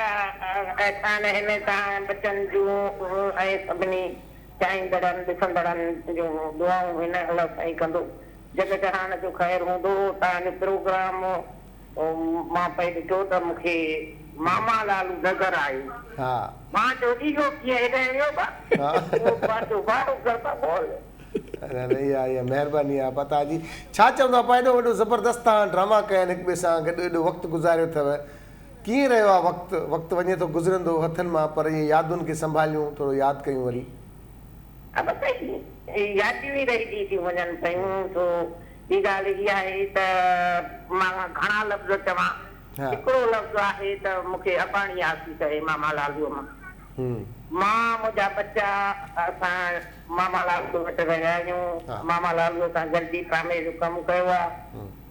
احسان آهن توهان ٻچن جون ۽ سڀني چاهيندڙن ڏسندڙن جون دعائون هن الله سائين ڪندو جڳ جهان جو خير هوندو توهان جو پروگرام مان پئي ڏٺو ته مون کي ماما لالو نظر آيو مان چيو اهو ڪيئن هيڏانهن ويو با اهو پنهنجو وارو ڪر با بول. نه نه اها اها مهرباني آ آپا توهان جي. ڇا چوندؤ آپا ايڏو وڏو زبردست توهان ڊراما ڪيا آهن هڪ ٻئي سان گڏ ايڏو وقت گذاريو اٿو ڪيئن رهيو آ وقت وقت وڃي ٿو گذرندو هٿن مان پر ائين يادن کي سنڀاليون ٿورو ياد ڪيون وري. ابا سائين ياديون ئي رهجي ٿيون وڃن پيون سو ٻي ڳالهه اها آهي ته مان گهڻا لفظ چوان هڪڙو لفظ آهي ته مون کي اباڻي آسيس آهي ماما لالوء مان. مان منهنجا ٻچا اسان ماما لالوء وٽ رهيا آهيون. ماما لالوء سان گڏجي ڊرامي جو ڪم ڪيو آهي.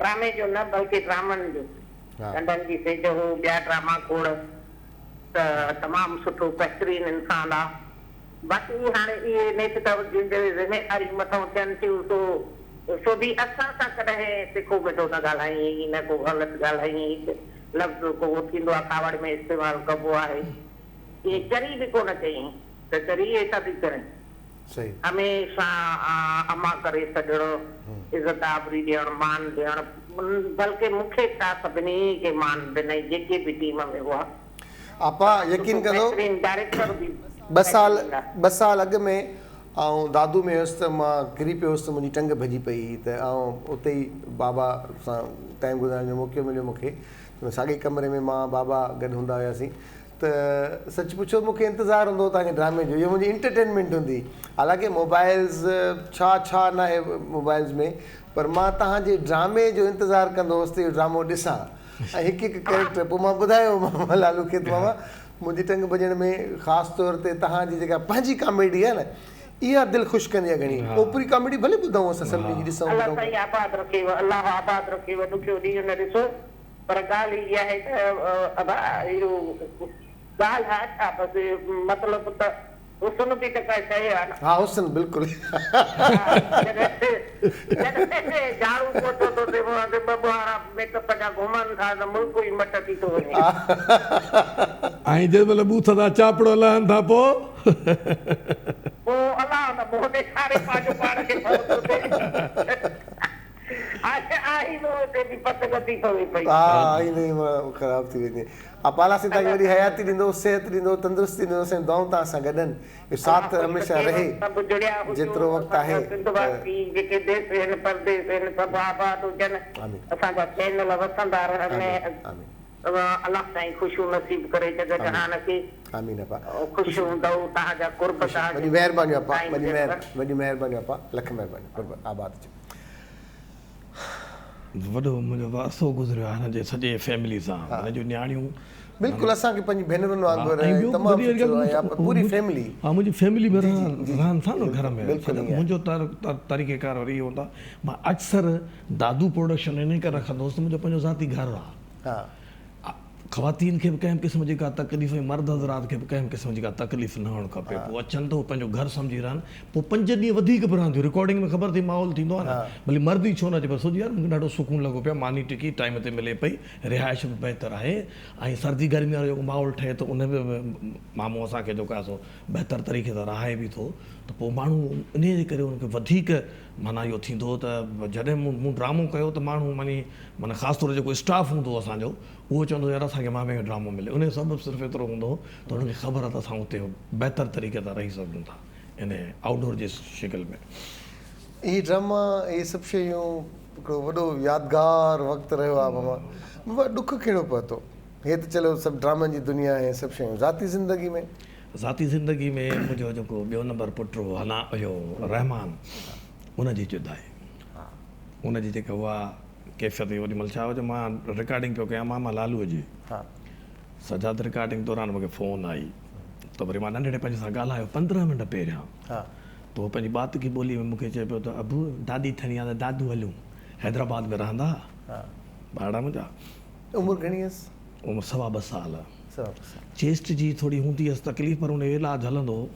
ڊرامي جو نه بلڪه ڊرامن جو. ڍنڍن جي سيج هو، ٻيا ڊراما کوڙ ته تمام سٺو بهترين انسان آ. باقي هاڻي اهي نيٺ ته جن جي ذميواريون مٿئون ٿين ٿيون سو سو به اسان سان ڪڏهن تکو مٺو نه ڳالهايائين نه ڪو غلط ڳالهايائين هڪ لفظ ڪو ٿيندو آ ڪاوڙ ۾ استعمال ڪبو آهي ائين چري به ڪونه چيائين ته چري اهي ڇا ٿي ڪرين. هميشه امان ڪري سڏڻ، عزت آبري ڏيڻ، مان ڏيڻ بلڪه مون کي ڇا سڀني کي مان ڏنائين جيڪي به ٽيم ۾ هئا. آپا يقين ڪندو بهترين ڊائريڪٽر به ٻه سال ٻه سال اڳ ۾ آئون دادو ۾ هيس ته مان ڪري پيو هيس ته منهنجي ٽنگ ڀڄي پئي هئي ته آئون اتي ئي بابا سان ٽائيم گذارڻ جو موقعو مليو مون کي ته ساڳئي ڪمري ۾ مان بابا گڏ هوندا هياسين ته سچ پڇو مون کي انتظار هوندو هو توهان جي ڊرامي جو اهو منهنجي انٽرٽينمينٽ هوندي هئي حالانڪه موبائلز ڇا ڇا ناهي موبائلز ۾ پر مان توهان جي ڊرامي جو انتظار ڪندو هوس ته اهو ڊرامو ڏسان ۽ هڪ هڪ ڪيريڪٽر پوء مان ٻڌايو ماما لالو کي ته ماما منهنجي ٽنگ ڀڄڻ ۾ خاص طور تي توهان جي جيڪا پنهنجي ڪاميڊي آهي نه اها دل خوش ڪندي آهي گهڻي اوپري ڪاميڊي ڀلي ٻڌون اسان سڀني جي ڏسون الله سائين آباد رکيو الله آباد رکيو ڏکيو ڏينهن نه ڏسو پر ڳالهه اها آهي ته ابا اهو ڳالهه آهي ڇا بس مطلب ته حسن به ته ڪا شيء آهي نه. ها حسن بلڪل. جڏهن جهاڙو پوچو ٿو ٿئي منهن تي ٻه ٻهارا ميڪ اپ جا گهمن ٿا ته ملڪ ئي مٽ ٿي ٿو وڃي. ۽ جنهن مهل ٻوٿ تان چاپڙو لهن ٿا پوء. پوء الله نه منهن ڏيکاري پنهنجو پاڻ کي ڀؤ ٿو ٿئي. ها آئينو ئي خراب ٿي وڃي. الله سائين توهان کي وڏي حياتي ڏيندو صحت ڏيندو تندرستي ڏيندو سائين دعائون توهان سان گڏ آهن اهو ساٿ هميشه رهي جيترو وقت آهي آمين آمين آپا وڏي مهربانيون آپا وڏي مهربانيون آپا لک مهربانيون قربان آباد هجو. وڏو منهنجو عرصو گذريو آهي هن جي سڄي فيملي سان هن جون نياڻيون بلڪل اسان کي پنهنجي ڀينرن وانگر ۽ تمام سٺو ۽ پوري فيملي ها منهنجي فيملي به رهن ٿا نه گهر ۾ منهنجو طريقه ڪار وري اهو هوندو آهي مان اڪثر دادو پروڊڪشن انهي ڪري رکندو هوس ته منهنجو پنهنجو ذاتي گهر آهي خواتين کي به ڪنهن به قسم جي ڪا تڪليف ۽ مرد حضرات کي به ڪنهن به قسم جي ڪا تڪليف نه هئڻ کپي. پوء اچن ته هو پنهنجو گهر سمجهي رهن. پوء پنج ڏينهن وڌيڪ به رهن ٿيون. رڪارڊنگ ۾ خبر اٿئي ماحول ٿيندو آهي نه. ڀلي مرد ئي ڇو نه اچي پر سوچ يار مون کي ڏاڍو سڪون لڳو پيو آهي. ماني ٽڪي ٽائيم تي ملي پئي. رهائش به بهتر آهي ۽ سردي گرمي وارو جيڪو ماحول ٺهي ٿو ان ۾ به مامو اسان کي جيڪو آهي سو بهتر طريقي سان رهائي به ٿو ته پوء ماڻهو انهيء جي ڪري ان کي وڌيڪ معنيٰ اهو ٿيندو ته جڏهن مون ڊرامو ڪيو ته ماڻهو معني معنيٰ خاص طور جيڪو اسٽاف هوندو هو اسان جو اهو چوندو هو يار اسان کي مامي جو ڊرامو ملي ان جو سبب صرف ايترو هوندو هو ته انهن کي خبر آهي ته اسان اتي بهتر طريقي سان رهي سگهون ٿا ان آئوٽ ڊور جي شڪل ۾. اهي ڊراما اهي سڀ شيون هڪڙو وڏو يادگار وقت رهيو آهي ماما ماما ڏک ڪهڙو پهتو هي ته چلو سڀ ڊرامن جي دنيا ۽ سڀ شيون ذاتي زندگي ۾. ذاتي زندگي ۾ منهنجو جيڪو ٻيو نمبر پٽ هو حنا اهو رحمان ان جي جدائي ان جي جيڪا اها ڪيفيت هئي اوڏي مهل ڇا هو جو مان رڪارڊنگ پيو ڪيان ماما لالوء جي سجاد رڪارڊنگ دوران مونکي فون آئي ته وري مان ننڍڙي پنهنجي سان ڳالهايو پندرهن منٽ پهريان ته هو پنهنجي ٻاتڪي ٻولي ۾ مونکي چئي پيو ته ابو دادي ٿڻي آ ته دادو هليون حيدرآباد ۾ رهندا ٻارڙا منهنجا. عمر گهڻي هيس؟ عمر سوا ٻه سال. سوا ٻه سال. چيسٽ جي ٿوري هوندي هيس تڪليف پر ان جو علاج هلندو هو.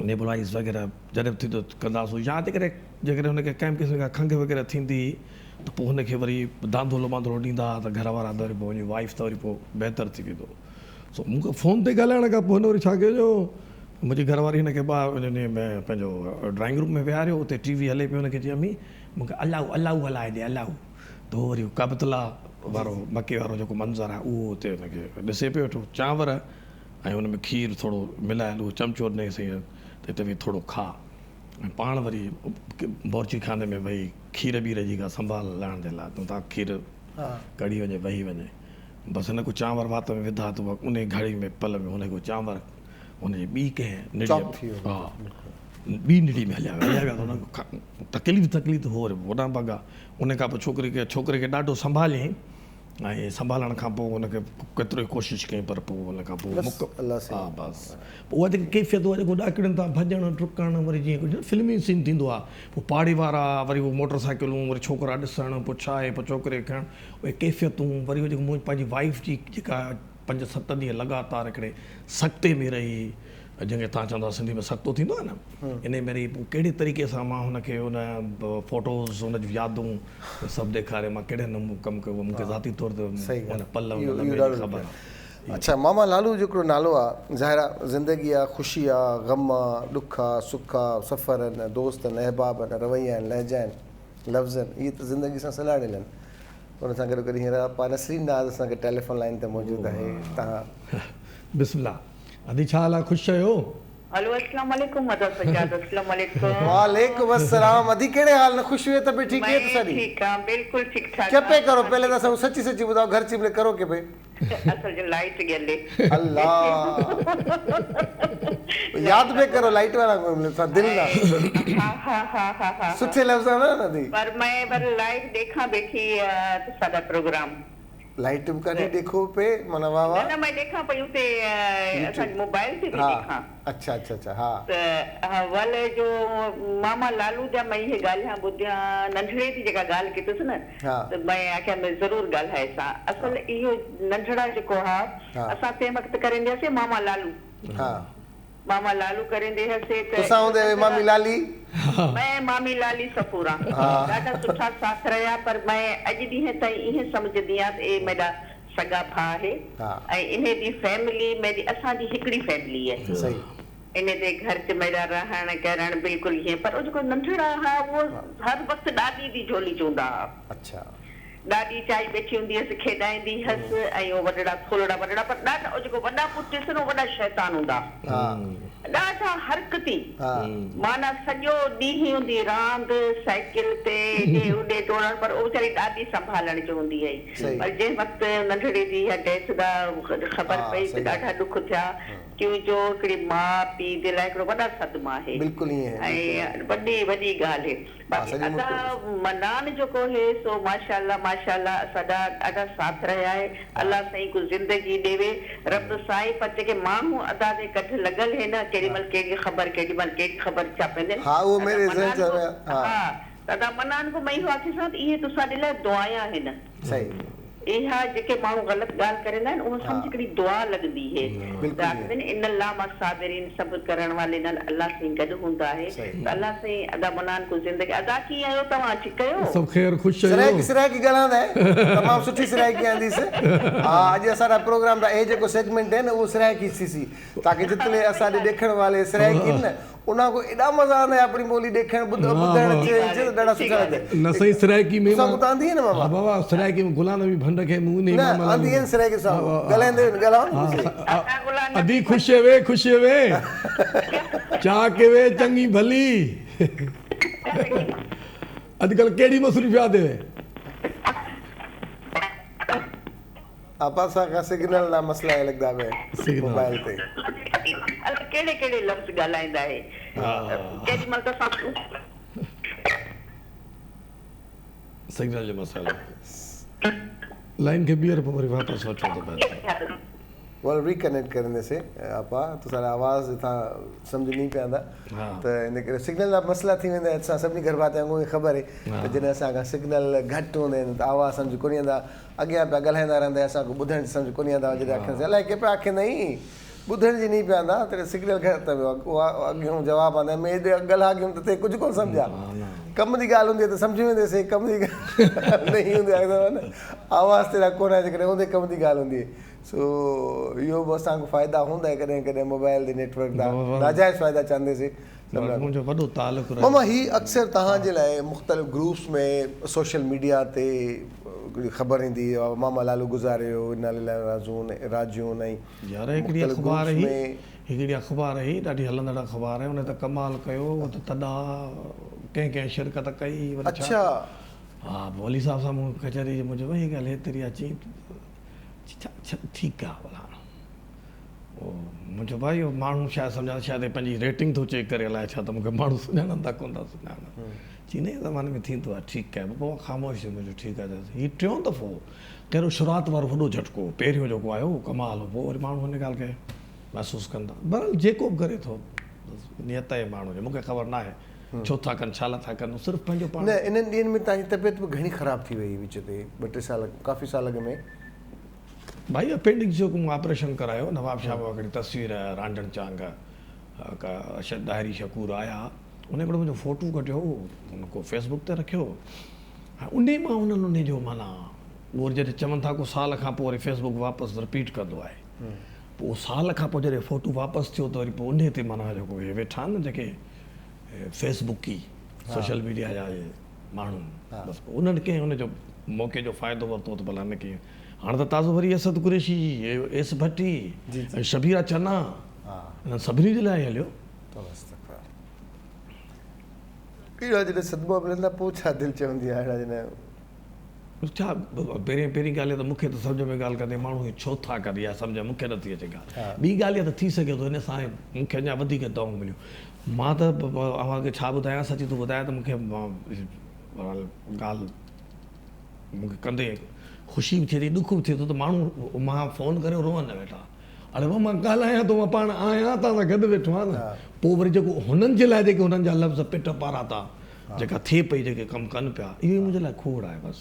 نيبولائيز وغيره جڏهن به ٿيندو ڪندا هئاسون يا جيڪڏهن جيڪڏهن هن کي ڪنهن به قسم جي ڪا کنگهه وغيره ٿيندي هئي ته پوء هن کي وري دانڌولو ٻانڌولو ڏيندا ها ته گهر وارا ته وري پوء وڃي وائيف ته وري پوء بهتر ٿي ويندو. سو مون کي فون تي ڳالهائڻ کان پوء هن وري ڇا ڪيو جو منهنجي گهر واري هن کي ٻاهر وڃي پنهنجو ڊرائنگ روم ۾ ويهاريو اتي ٽي وي هلي پئي هن کي چيائين امي مون کي الله الله هلائي ڏي الله ته هو وري ڪعبة الله وارو مڪي وارو جيڪو منظر آهي اهو اتي هن کي ڏسي پيو ويٺو چانور ۽ ان ۾ کير ٿورو ملايل اهو چمچو ڏنائين سائين ته هتي ويهي ٿورو کاء ۽ پاڻ وري بورچي خاني ۾ ويهي کير ٻير جي ڪا سنڀال لهڻ جي لاء ته اتان کير ڪڍي وڃي وهي وڃي بس هن ڪو چانور وات ۾ وڌا ته انهي گهڙي ۾ پل ۾ هن ڪو چانور هن جي ٻي ڪنهن نڙي ها ٻي نڙي ۾ هليا ويا هليا ويا ته هن تڪليف تڪليف هو وري هوڏانهن ڀڳا ان کان پوء ڇوڪري کي ڇوڪري کي ڏاڍو سنڀاليائين ۽ سنڀالڻ کان پوء هن کي ڪيترو ئي ڪوشش ڪيائين پر پوء ان کان پوء مڪ ها بس پوء اها جيڪا ڪيفيت اها جيڪو ڏاڪڻين تان ڀڄڻ ڊڪڻ وري جيئن ڪجهه فلمي سين ٿيندو آهي پوء پاڙي وارا وري اهي موٽر سائيڪلون وري ڇوڪرا ڏسڻ پوء ڇا آهي پوء ڇوڪري کي کڻڻ اهي ڪيفيتون وري اهو جيڪو مون پنهنجي وائيف جي جيڪا پنج ست ڏينهن لڳاتار هڪڙي سڪتي ۾ رهي جنهن کي توهان چوندا سنڌي ۾ سڪتو ٿيندو آهي نه انهي ۾ رهي پوء ڪهڙي طريقي سان مان هن کي ان فوٽوز ان جون يادون سڀ ڏيکاري مان ڪهڙي نموني ڪم ڪيو مون کي ذاتي طور تي ان پل ان لمحي جي خبر آهي. اڇا ماما لالو جو هڪڙو نالو آ ظاهر آ زندگي آ خوشي آ غم آ ڏک آ سک آ سفر آهن دوست آهن احباب آهن رويا آهن لهجا آهن لفظ آهن اهي ته زندگي سان سلهاڙيل آهن ان سان گڏو گڏ هينئر آپا نسرين ناز اسان کي ٽيليفون لائين تي موجود آهي تهان. بسم الله ادي ڇا حال آ خوش آهيو. هلو اسلام عليڪم ادا سجاد اسلام عليڪم. وعليڪم السلام ادي ڪهڙي حال نه خوش هئي ته پي ٺيڪ هي ته سڏي. مين ٺيڪ آن بلڪل ٺيڪ ٺاڪ ڪي پي ڪرو پهلي ته اسان سچي سچي ٻڌاؤ گهر چي ملي ڪرو ڪي پي. اصل جو لائيٽ گيلي. الله ياد پي ڪرو لائيٽ وارا ڪو ملي سا دل نا. ها ها ها ها ها. سٺي لفظ آ نه ادي. پر مين پر لائيو ڏيکان بيٺي تساڏا پروگرام. لائيٽ به ڪانهي ڏيکو پئي معنيٰ واه واه. نه نه مان ڏيکان پئي اتي اسان جي موبائل تي پئي ڏيکان. اڇا اڇا اڇا ها. ته ها ول جو ماما لالو جا مئي هي ڳالهيان ٻڌيان ننڍڙي جي جيڪا ڳالهه ڪيتس نه ته مئي آکيا مئي ضرور ڳالهائسان اصل اهو ننڍڙا جيڪو ها اسان تنهن وقت ڪريندي هئاسي ماما لالو. ها. ماما لالو ڪريندي هسي ته تسان هوندي هئي مامي لالي. مئن مامي لالي صفوران ڏاڍا سٺا ساٿ رهيا پر مئن اڄ ڏينهن تائين ايئن سمجهندي آهيان ته اهي ميڏا سڳا ڀاء هي ۽ انهي the family ميڏي اسان جي هڪڙي فيملي هي انهي the گهر چ ميڏا رهڻ ڪرڻ بلڪل ايئن پر اهو جيڪو ننڍڙا ها اهو هر وقت ڏاڏي the جهولي چ هوندا ها. ڏاڏي چائي ٻيٺي هوندي هيس، کيڏائيندي هيس ۽ اهو وڏڙا ٿولڙا وڏڙا پر ڏاڍا اهو جيڪو وڏا پٽ هيس نه اهو وڏا شيطان هوندا ڏاڍا حرڪتي معنيٰ سڄو ڏينهن هوندي راند سائيڪل تي هيڏي هوڏي ڊوڙڻ پر اهو ويچاري ڏاڏي سنڀالڻ جو هوندي هئي پر جنهن وقت ننڍڙي جي اها ڊيٿ دا خبر پئي ته ڏاڍا ڏک ٿيا ڪيون جو هڪڙي ماء پيء جي لاء هڪڙو وڏا صدما آهي ۽ وڏي وڏي ڳالهه هي. باقي ادا منان جيڪو هي سو ماشاءالله ماشاءالله اسان جا ڏاڍا ساٿ رهيا آهي الله سائين ڪو زندگي ڏيوي رب سائين پر جيڪي ماڻهو ادا جي ڪڍ لڳل هي نه ڪيڏي مهل ڪهڙي خبر ڪيڏي مهل ڪهڙي خبر ڇاپيندين ها اهو ميري ذهن چ ها ته ادا منان ڪو مئي هو آکيسان ته اهي تسان ڏي لاء دعايان هن. صحيح. اها جيڪي ماڻهو غلط ڳالهه ڪريندا آهن اها سمجهه هڪڙي دعا لڳندي هي ته آکندي آهن ان الله مع الصابرين صبر ڪرڻ والي نال الله سائين گڏ هوندا آهي ته الله سائين ادا منان ڪو زندگي ادا ڪيئن آهيو توهان ٺيڪ آهيو. سڀ خير خوش آهيو. سرائيڪي سرائيڪي ڳالهائيندا آهي تمام سٺي سرائيڪي آنديس ها اڄ اسان جا پروگرام دا اهي جيڪو سيگمينٽ آهي نه اهو سرائيڪي ٿيسي تاڪه جتلي اسان ڏي ڏيکڻ والي سرائيڪي آهن نه انهن کي ايڏا مزا آندا اپڻي ٻولي ڏيکڻ ٻڌڻ چ چ ڏاڍا سٺا لڳندا. نه سائين سرائيڪي ۾ تسان اتان آندي نه ماما. ها بابا سرائيڪي ۾ غلام نبي ڀنڊ کي مون انهي نه آندي آهن سرائيڪي سان ڳالهائيندي ڳالهاء نه تسي. ادي خوش وي خوش وي چاڪ وي چڱي ڀلي اڄڪلهه ڪهڙي مصروفيات وي. آپا اسان کان سگنل نا مسئلا آهي لڳدا پئي موبائل تي. الائي ڪهڙي ڪهڙي لفظ ڳالهائيندا آهي ڪيڏي مهل ته اسان. سگنل جو مسئلو لائين کي ٻيهر پوء وري واپس وٺو ته بهتر. ول ري ڪنيڪٽ ڪرندي سي آپا تسان آواز اتان سمجھ ني پيا آندا ته ان ڪري سگنل جا مسئلا ٿي ويندا آهن اسان سڀني گهر ڀاتين کي خبر آهي ته جڏهن اسان کان سگنل گهٽ هوندا آهن ته آواز سمجھ ڪوني ايندا اڳيان پيا ڳالهائيندا رهندا آهن اسان کي ٻڌڻ جي سمجھ ڪوني ايندا جڏهن آکينداسين الائي ڪي پيا آکيندا آهين ٻڌڻ جي نهين پيا آندا تڏهن سگنل ختم ٿيو اها اڳيون جواب آندا مين ايڏي ڳالها ڪيم ته تي ڪجهه ڪونه سمجهيا ڪم جي ڳالهه هوندي ته سمجهي ويندي سي ڪم جي ڳالهه نهين هوندي آهي ته آواز تيرا ڪونه آهي جيڪڏهن هوندي ڪم جي ڳالهه هوندي سو اهو به اسان کي فائدا هوندا ڪڏهن ڪڏهن موبائل the net work دا ناجائز فائدا چاهندي سي منهنجو وڏو تعلق رهيو. ماما هي اڪثر توهان جي لاء مختلف گروپس ۾ سوشل ميڊيا تي هڪڙي خبر ايندي هئي ماما لالو گذاري ويو انا لله راجعون راجعون ۽ يار هڪڙي مختلف اخبار گروپس هئي ۾. هڪڙي اخبار هئي ڏاڍي هلندڙ اخبار هئي ان ته ڪمال ڪيو اهو ته تڏا ڪنهن ڪنهن شرڪت ڪئي وري ڇا اڇا. ها پوء علي صاحب سان مون ڪچهري جي مون چيو ڀائي هي ڳالهه هيتري آ چي ڇا ڇا ٺيڪ آ ڀلا پوء مون چيو ڀائي اهو ماڻهو شايد سمجهن شايد هي پنهنجي ريٽنگ ٿو چيڪ ڪري الائي ڇا ته مون کي ماڻهو سڃاڻن ٿا ڪونه ٿا سڃاڻن چي انهيء زماني ۾ ٿيندو آهي ٺيڪ آهي پوء مان خاموش ٿي ويم ٺيڪ آهي هي ٽيون دفعو هو خير شروعات وارو وڏو جهٽڪو هو پهريون جيڪو آيو اهو ڪمال هو پوء وري ماڻهو ان ڳالهه کي محسوس ڪن ٿا بهرحال جيڪو به ڪري ٿو بس نيت آهي ماڻهو جي مون کي خبر ناهي ڇو ٿا ڪن ڇا لاء ٿا ڪن صرف پنهنجو پاڻ نه انهن ڏينهن ۾ توهان جي طبيعت به گهڻي خراب ٿي وئي وچ تي ٻه ٽي سال ڪافي سال اڳ ۾. ڀائي اپينڊڪس جو مون آپريشن ڪرايو نواب شاهه مان هڪڙي تصوير رانجهڻ چانگ ڪا ارشد ڏاهري شڪور آيا ان هڪڙو منهنجو فوٽو ڪڍيو ان ڪو فيس بڪ تي رکيو ۽ انهي مان انهن انهي جو معنيٰ اهو وري جڏهن چون ٿا ڪو سال کان پوء وري فيس بڪ واپس رپيٽ ڪندو آهي پوء اهو سال کان پوء جڏهن فوٽو واپس ٿيو ته وري پوء انهي تي معنيٰ جيڪو اهي ويٺا آهن نه جيڪي فيس بڪي سوشل ميڊيا جا اهي ماڻهو بس پوء انهن ڪنهن ان جو موقعي جو فائدو ورتو ته ڀلا هن کي هاڻ ته تازو وري اسد قريشي ايس ڀٽي ۽ شبيرا چنا انهن سڀني جي لاء هليو. اهڙا جڏهن صدما ملن ٿا پوء ڇا دل چوندي آهي اهڙا جڏهن. ڇا پهرين پهرين ڳالهه اها ته مون کي ته سمجهه ۾ ڳالهه ڪندي ماڻهو ائين ڇو ٿا ڪن اها سمجهه مون کي نٿي اچي ڳالهه ٻي ڳالهه اها ته ٿي سگهي ٿو ان سان مون کي اڃا وڌيڪ دعائون مليون مان ته اوهان کي ڇا ٻڌايان سچي ٿو ٻڌايان ته مون کي بهرحال ڳالهه مون کي ڪندي خوشي به ٿئي ٿي ڏک به ٿئي ٿو ته ماڻهو مان فون ڪريو روئن نه ويٺا اڙي بابا مان ڳالهايان ٿو مان پاڻ آهيان توهان سان گڏ ويٺو آهيان نه پوء وري جيڪو هنن جي لاء جيڪي هنن جا لفظ پٽ پاراتا جيڪا ٿئي پئي جيڪي ڪم ڪن پيا اهو ئي منهنجي لاء کوڙ آهي بس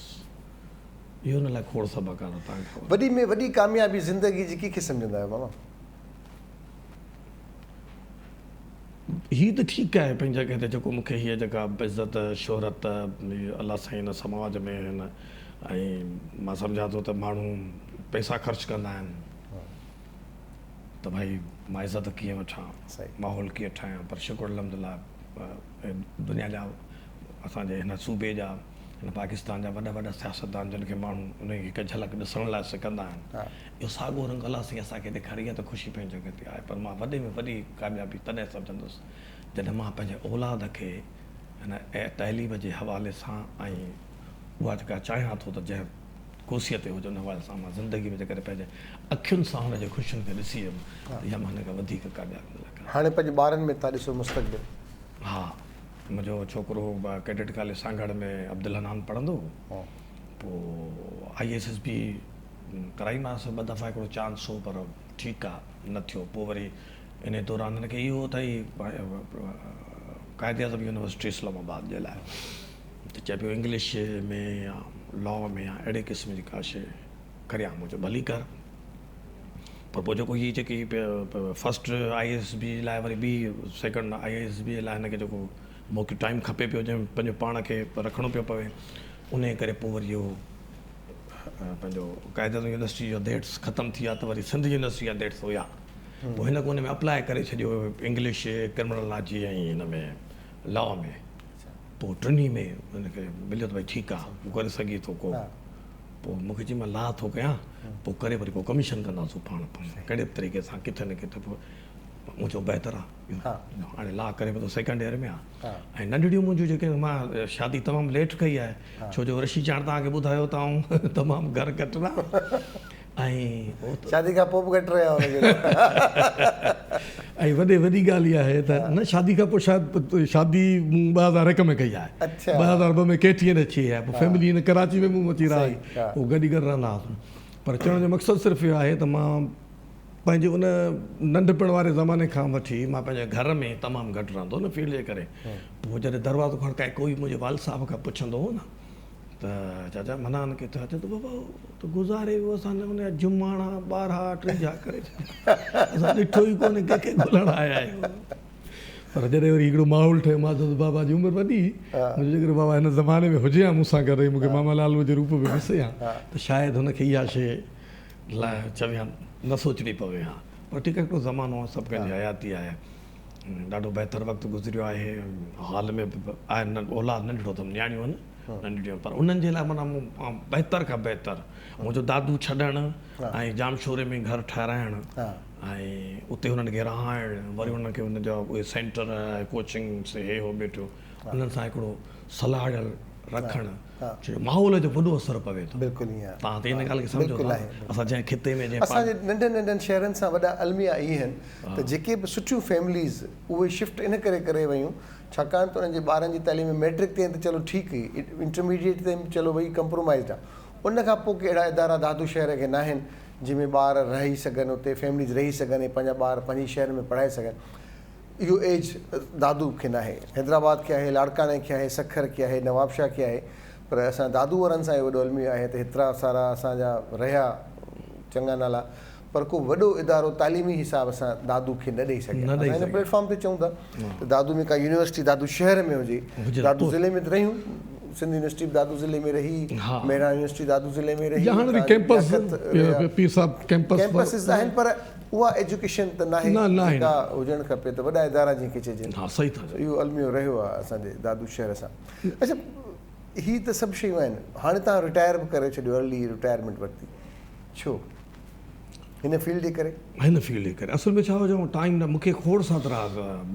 اهو ان لاء کوڙ سبق آهي توهان کي خبر. وڏي ۾ وڏي ڪاميابي زندگي جي ڪنهن کي سمجهندا آهيو ماما؟ هي ته ٺيڪ آهي پنهنجي جڳهه تي جيڪو مون کي هيء جيڪا عزت شهرت الله سائين هن سماج ۾ هن ۽ مان سمجهان ٿو ته ماڻهو پئسا خرچ ڪندا آهن ته ڀائي مان عزت ڪيئن وٺان ماحول ڪيئن ٺاهيان پر شڪر الحمدلله دنيا جا اسان جي هن صوبي جا هن پاڪستان جا وڏا وڏا سياستدان جن کي ماڻهو انهن جي هڪ جهلڪ ڏسڻ لاء سڪندا آهن اهو ساڳو رنگ الله سائين اسان کي ڏيکاري اها ته خوشي پنهنجي جڳهه تي آهي پر مان وڏي ۾ وڏي ڪاميابي تڏهن سمجهندس جڏهن مان پنهنجي اولاد کي هن تعليم جي حوالي سان ۽ اها جيڪا چاهيان ٿو ته جنهن ڪرسيء تي هجي ان حوالي سان مان زندگي ۾ جيڪڏهن پنهنجي اکين سان هن جي خوشين کي ڏسي ويم ته اها مان هن کان وڌيڪ ڪاميابي نه لکان. هاڻي پنهنجي ٻارن ۾ ٿا ڏسو مستقبل؟ ها منهنجو ڇوڪرو ڪيڊٽ ڪاليج سانگهڙ ۾ عبدالحنان پڙهندو هو پوء I S S B ڪرائيمانس ٻه دفعا هڪڙو چانس هو پر ٺيڪ آ نه ٿيو پوء وري انهي دوران هن کي اهو ته هي قائد اعظم يونيورسٽي اسلام آباد جي لاء ته چئي پيو انگلش ۾ يا لا ۾ يا اهڙي قسم جي ڪا شيء ڪريان مون چيو ڀلي ڪر پر پوء جيڪو هي جيڪي فرسٽ I S B لاء وري ٻي سيڪنڊ I S B لاء هن کي جيڪو موقعو ٽائيم کپي پيو جنهن پنهنجو پاڻ کي رکڻو پيو پوي انهي ڪري پوء وري اهو پنهنجو قائد اعظم يونيورسٽي جا that's ختم ٿي ويا ته وري سنڌ يونيورسٽي جا that's هيا پوء هن ان ۾ اپلاء ڪري ڇڏيو انگلش ڪرمنالاجي ۽ هن ۾ لا ۾ پوء ٽنهي ۾ هن کي مليو ته ڀئي ٺيڪ آ هو ڪري سگهي ٿو ڪو پوء مون کي چئي مان لا ٿو ڪيان پوء ڪري وري پوء ڪميشن ڪنداسون پاڻ ڪهڙي به طريقي سان ڪٿي نه ڪٿي پوء مون چيو بهتر آ هاڻي لا ڪري پيو ٿو سيڪنڊ ايئر ۾ آ ۽ ننڍڙيون منهنجون جيڪي مان شادي تمام ليٽ ڪئي آهي ڇو جو رشي چاڻ توهان کي ٻڌايو ته آئون تمام گهر گهٽ رهان ۽ شادي کان پوء به گهٽ رهيا هن ۽ وڏي وڏي ڳالهه اها آهي ته نه شادي کان پوء شايد شادي مون 2001 ۾ ڪئي آهي 2002 ۾ ڪي ٽي اين اچي آهي پوء فيملي هن ڪراچي ۾ مون اچي رهي پوء گڏ ئي گڏ رهندا هئاسون پر چوڻ جو مقصد صرف اهو آهي ته مان پنهنجي ان ننڍپڻ واري زماني کان وٺي مان پنهنجي گهر ۾ تمام گهٽ رهندو هو نه فيلڊ جي ڪري پوء جڏهن دروازو کڙڪائي ڪوئي منهنجي والد صاحب کان پڇندو هو نه ته چاچا منان ڪٿي آ؟ چئي ٿو بابا هو ته گذاري ويو اسان ان جا جماڻا ٻارها ٽيجها ڪري ڇڏيا اسان ڏٺو ئي ڪونهي ڪنهن کي ڳولڻ آيا آهيو. پر جڏهن وري هڪڙو ماحول ٺهيو مان چيس بابا جي عمر وڏي هئي منهنجو جيڪڏهن بابا هن زماني ۾ هجي ها مون سان گڏ ۽ مون کي ماما لالوء جي روپ ۾ ڏسي ها ته شايد هن کي اها شيء لاء چوي ها نه سوچڻي پوي ها پر ٺيڪ آهي هڪڙو زمانو آهي سڀ ڪنهن جي حياتي آهي ڏاڍو بهتر وقت گذريو آهي حال ۾ به آهي اولاد ننڍڙو اٿم نياڻيون آهن ننڍڙيون پر انهن جي لاء معنيٰ مون بهتر کان بهتر منهنجو دادو ڇڏڻ ۽ ڄامشوري ۾ گهر ٺهرائڻ ۽ اتي انهن کي رهائڻ وري انهن کي ان جا اهي سينٽر ۽ ڪوچنگس هي هو ٻيٽو انهن سان هڪڙو سلهاڙيل رکڻ ڇو جو ماحول جو وڏو اثر پوي ٿو. بلڪل ائين آهي. توهان ته ان ڳالهه کي سمجهو ٿا اسان جنهن خطي ۾ جنهن اسان جي ننڍن ننڍن شهرن سان وڏا الميا اهي آهن ته جيڪي به سٺيون فيمليز اهي شفٽ ان ڪري ڪري ويون ڇاڪاڻ ته انهن جي ٻارن جي تعليم ميٽرڪ تائين ته چلو ٺيڪ هئي انٽرميڊيٽ تائين به چلو وئي ڪمپرومائزڊ آهي ان کان پوء ڪي اهڙا ادارا دادو شهر کي ناهن جنهن ۾ ٻار رهي سگهن اتي فيمليز رهي سگهن ۽ پنهنجا ٻار پنهنجي شهر ۾ پڙهائي سگهن اهو ايج دادو کي ناهي حيدرآباد کي آهي لاڙڪاڻي کي آهي سکر کي آهي نوابشاهه کي آهي پر اسان دادو وارن سان اهو وڏو الميو آهي ته هيترا سارا اسان جا رهيا چڱا نالا پر ڪو وڏو ادارو تعليمي حساب سان دادو کي نه ڏئي سگهيا. اسان هن پليٽ فارم تي چئون ٿا ته دادو ۾ ڪا يونيورسٽي دادو شهر ۾ هجي، دادو ضلعي ۾ ته رهيون، سنڌ يونيورسٽي به دادو ضلعي ۾ رهي، مهراڻ يونيورسٽي دادو ضلعي ۾ رهي، ڪيمپسز آهن پر اها ايجوڪيشن ته ناهي جيڪا هجڻ کپي ته وڏا ادارا جنهن کي چئجن. اهو الميو رهيو آهي اسان جي دادو شهر سان. اڇا هي ته سڀ شيون آهن، هاڻي توهان رٽائر به ڪري ڇڏيو، ارلي رٽائرمينٽ ورتي، ڇو؟ هن فيلڊ جي ڪري؟ هن فيلڊ جي ڪري اصل ۾ ڇا هو جو ٽائيم نه مونکي کوڙ ساترا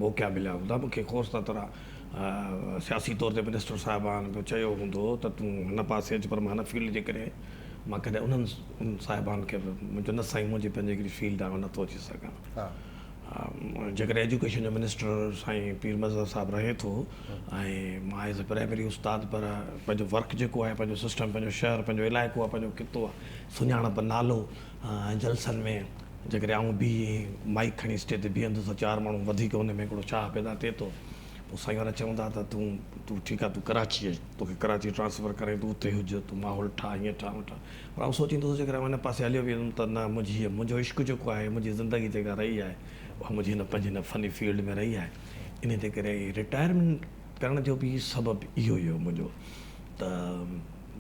موقعا مليا هوندا مونکي کوڙ ساترا سياسي طور تي منسٽر صاحبان به چيو هوندو ته تون هن پاسي اچ پر مان هن فيلڊ جي ڪري مان ڪڏهن انهن صاحبان کي به منهنجو نه سائين منهنجي پنهنجي هڪڙي فيلڊ آهي آئون نٿو اچي سگهان جيڪڏهن ايجوڪيشن جو منسٽر سائين پير مظهر صاحب رهي ٿو ۽ مان ايز اي پرائمري استاد پر پنهنجو ورڪ جيڪو آهي پنهنجو سسٽم پنهنجو شهر پنهنجو علائقو آهي پنهنجو خطو آهي سڃاڻپ نالو ۽ جلسن ۾ جيڪڏهن آئون بيهي مائيڪ کڻي اسٽيج تي بيهندس ته چار ماڻهو وڌيڪ ان ۾ هڪڙو چاهه پيدا ٿئي ٿو. پوء سائين وارا چوندا ته تون تون ٺيڪ آهي تون ڪراچي اچ توکي ڪراچي ٽرانسفر ڪرائين تون اتي هج تون ماحول ٺاهه هيئن ٺاهه هونئن ٺاهه پر آئون سوچيندو هوس جيڪڏهن آئون هن پاسي هليو ويندم ته نه منهنجي هيء منهنجو عشق جيڪو آهي منهنجي زندگي جيڪا رهي آهي اها منهنجي هن پنهنجي هن فني فيلڊ ۾ رهي آهي انهي جي ڪري رٽائرمينٽ ڪرڻ جو به سبب اهو ئي هو منهنجو ته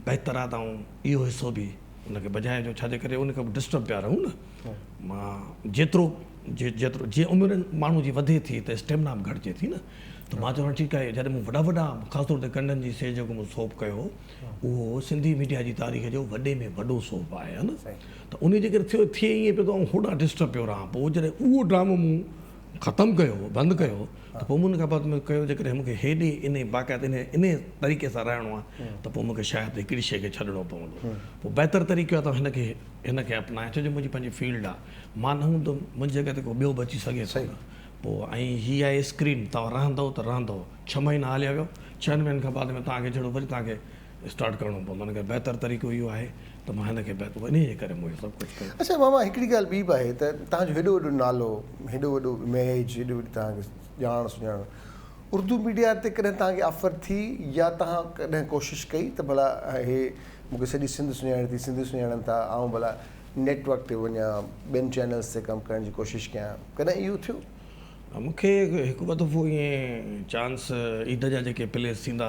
بهتر آهي ته آئون اهو حصو به ان کي بجاء جو ڇا جي ڪري ان کان به ڊسٽرب پيا رهون نه مان جيترو جيترو جيئن عمر ماڻهو جي وڌي ٿي ته اسٽيمنا به گهٽجي ٿي نه ته مان چوان ٺيڪ آهي جڏهن مون وڏا وڏا خاص طور تي ڪنڊن جي سيج جيڪو مون سوپ ڪيو اهو سنڌي ميڊيا جي تاريخ جو وڏي ۾ وڏو سوپ آهي ها نه ته ان جي ڪري ٿيو ٿئي ائين پيو ته آئون هوڏانهن ڊسٽرب پيو رهان پوء جڏهن اهو ڊرامو مون ختم ڪيو بند ڪيو ته پوء مون ان کان بعد ۾ ڪيو جيڪڏهن مون کي هيڏي انهي باقاعده انهي انهي طريقي سان رهڻو آهي ته پوء مون کي شايد هڪڙي شيء کي ڇڏڻو پوندو پوء بهتر طريقو آهي ته هن کي هن کي اپنايان ڇو جو منهنجي پنهنجي فيلڊ آهي مان نه هوندم منهنجي جڳهه تي ڪو ٻيو به اچي سگهي ٿو نه پوء ۽ هي آهي اسڪرين توهان رهندؤ ته رهندؤ ڇهه مهينا هليا ويو ڇهن مهينن کان بعد ۾ توهان کي جهڙو وري توهان کي اسٽارٽ ڪرڻو پوندو ان ڪري بهتر طريقو اهو آهي ته مان هن کي بهتر انهيء جي ڪري مون اهو سڀ ڪجهه ڪيو. اڇا ماما هڪڙي ڳالهه ٻي به آهي ته توهان جو هيڏو وڏو نالو هيڏو وڏو اميج هيڏي وڏي توهان کي ڄاڻ سڃاڻ اردو ميڊيا تي ڪڏهن توهان کي آفر ٿي يا توهان ڪڏهن ڪوشش ڪئي ته ڀلا هي مون کي سڄي سنڌ سڃاڻي ٿي سنڌي سڃاڻن ٿا آئون ڀلا نيٽ ورڪ تي وڃان ٻين چينلز تي ڪم ڪرڻ جي ڪوشش ڪيان ڪڏهن اهو ٿيو؟ مون کي هڪ ٻه دفعو ائين چانس عيد جا جيڪي پليز ٿيندا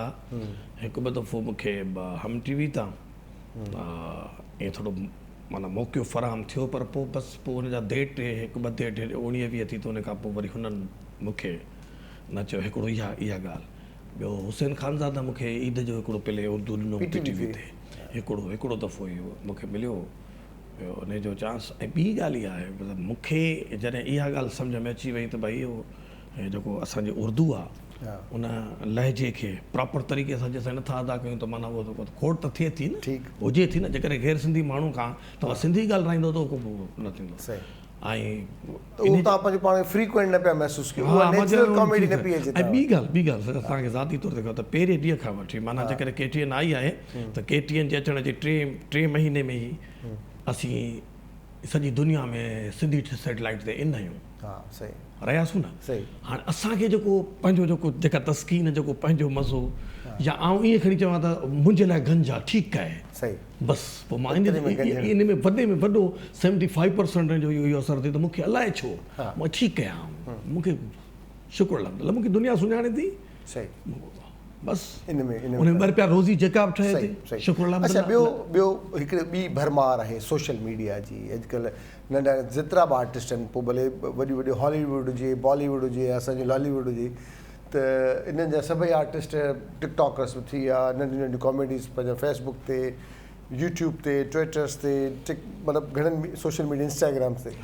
هڪ ٻه دفعو مون کي هم ٽي وي تان ائين ٿورو معنيٰ موقعو فراهم ٿيو پر پوء بس پوء ان جا ڊيٽ هڪ ٻه ڊيٽ اوڻيهه ويهه ٿي ته ان کان پوء وري هنن مون کي نه چيو هڪڙو اها اها ڳالهه ٻيو حسين خانزاده مون کي عيد جو هڪڙو پلي اردو ڏنو پي ٽي وي تي هڪڙو هڪڙو دفعو اهو مون کي مليو انهي جو چانس ۽ ٻي ڳالهه اها آهي ته مون کي جڏهن اها ڳالهه سمجهه ۾ اچي وئي ته ڀائي اهو جيڪو اسان جي اردو آهي ان لهجي کي پراپر طريقي سان جيسين نٿا ادا ڪيون ته معنيٰ اهو کوٽ ته ٿئي ٿي نه هجي ٿي نه جيڪڏهن غير سنڌي ماڻهو کان توهان سنڌي ڳالهرائيندو ته اهو نه ٿيندو ۽ ته اهو توهان پنهنجو پاڻ کي فريڪوئنٽ نه پيا محسوس ڪيو اها نيچرل ڪاميڊي نه پئي اچي ۽ ٻي ڳالهه ٻي ڳالهه توهان کي ذاتي طور تي ته پهرين ڏينهن کان وٺي معنيٰ جيڪڏهن ڪي ٽي اين آئي آهي ته ڪي ٽي اين جي اچڻ جي ٽي ٽي مهيني ۾ ئي اسين سڄي دنيا ۾ سنڌي سيٽلائيٽ تي ان آهيون. ها صحيح. رهياسون نه. صحيح. هاڻي اسان کي جيڪو پنهنجو جيڪو جيڪا تسڪين جيڪو پنهنجو مزو يا آئون ائين کڻي چوان ته منهنجي لاء گنج آ ٺيڪ آهي. صحيح. بس پوء مان ان ۾ وڏي ۾ وڏو سيونٽي فائيو پرسنٽ جو اهو اثر ٿئي ته مون کي الائي ڇو مان ٺيڪ آهيان مون کي شڪر الحمدلله مون کي دنيا سڃاڻي ٿي. صحيح. بس ان ۾ ان ۾ ٻه رپيا روزي جيڪا به ٺهي ٿي شڪر الحمدلله. اڇا ٻيو ٻيو هڪڙي ٻي ڀرمار آهي سوشل ميڊيا جي اڄڪلهه ننڍا جيترا به آرٽسٽ آهن پوء ڀلي وڏي وڏي هالي ووڊ هجي بالي ووڊ هجي يا اسان جي لالي ووڊ هجي ته انهن جا سڀئي آرٽسٽ ٽڪ ٽاڪرس به ٿي ويا ننڍيون ننڍيون ڪاميڊيز پنهنجا فيس بڪ تي يوٽيوب تي ٽوئٽرس تي ٽڪ مطلب گهڻن سوشل ميڊيا انسٽاگرامس تي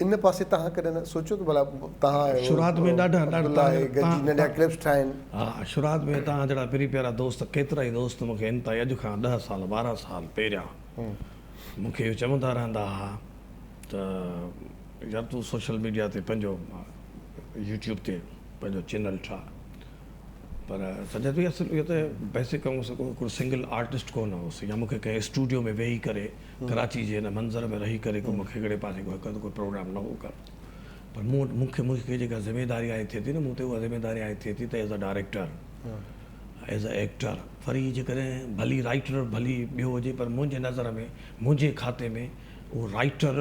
ان پاسي توهان ڪڏهن نه سوچيو ته ڀلا توهان آهيو شروعات ۾ ڏاڍا ڏاڍا گڏجي ننڍا ڪلپس ٺاهن. ها شروعات ۾ توهان جهڙا پرين پيارا دوست ڪيترائي دوست مون کي انتهائي اڄ کان ڏهه سال ٻارهن سال پهريان مون کي اهو چوندا رهندا ها ته يار تون سوشل ميڊيا تي پنهنجو يوٽيوب تي پنهنجو چينل ٺاهه پر سجاد ڀائي اصل اهو ته بيسڪ آئون هڪڙو سنگل آرٽسٽ ڪونه هوس يا مون کي ڪنهن اسٽوڊيو ۾ ويهي ڪري ڪراچي جي هن منظر ۾ رهي ڪري ڪو مون کي هڪڙي پاسي ڪو هڪ اڌ ڪو پروگرام نه هو ڪر پر مون وٽ مون کي مون کي جيڪا ذميداري عائد ٿئي ٿي نه مون تي اها ذميداري عائد ٿئي ٿي ته as a director as a actor وري جيڪڏهن ڀلي رائيٽر ڀلي ٻيو هجي پر منهنجي نظر ۾ منهنجي کاتي ۾ اهو رائيٽر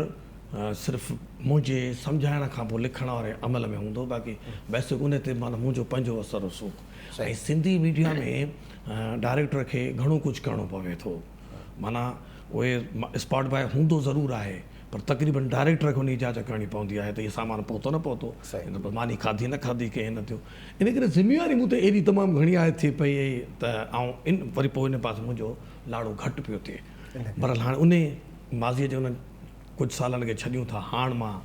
صرف منهنجي سمجهائڻ کان پوء لکڻ واري عمل ۾ هوندو باقي بيسڪ ان تي معنيٰ منهنجو پنهنجو اثر رسوخ ۽ سنڌي ميڊيا ۾ ڊائريڪٽر کي گهڻو ڪجهه ڪرڻو پوي ٿو معنيٰ اهي اسپاٽ بواء هوندو ضرور آهي پر تقريبن ڊائريڪٽر کي انهي جي جاچ ڪرڻي پوندي آهي ته هي سامان پهتو نه پهتو، هن ماني کاڌي نه کاڌي ڪئين نه ٿيو. ان ڪري ذميواري مون تي ايڏي تمام گهڻي عائد ٿي پئي ته آئون ان وري پوء ان پاسي منهنجو لاڙو گهٽ پيو ٿئي. بهرحال هاڻي انهي ماضيء جي انهن ڪجهه سالن کي ڇڏيون ٿا هاڻ مان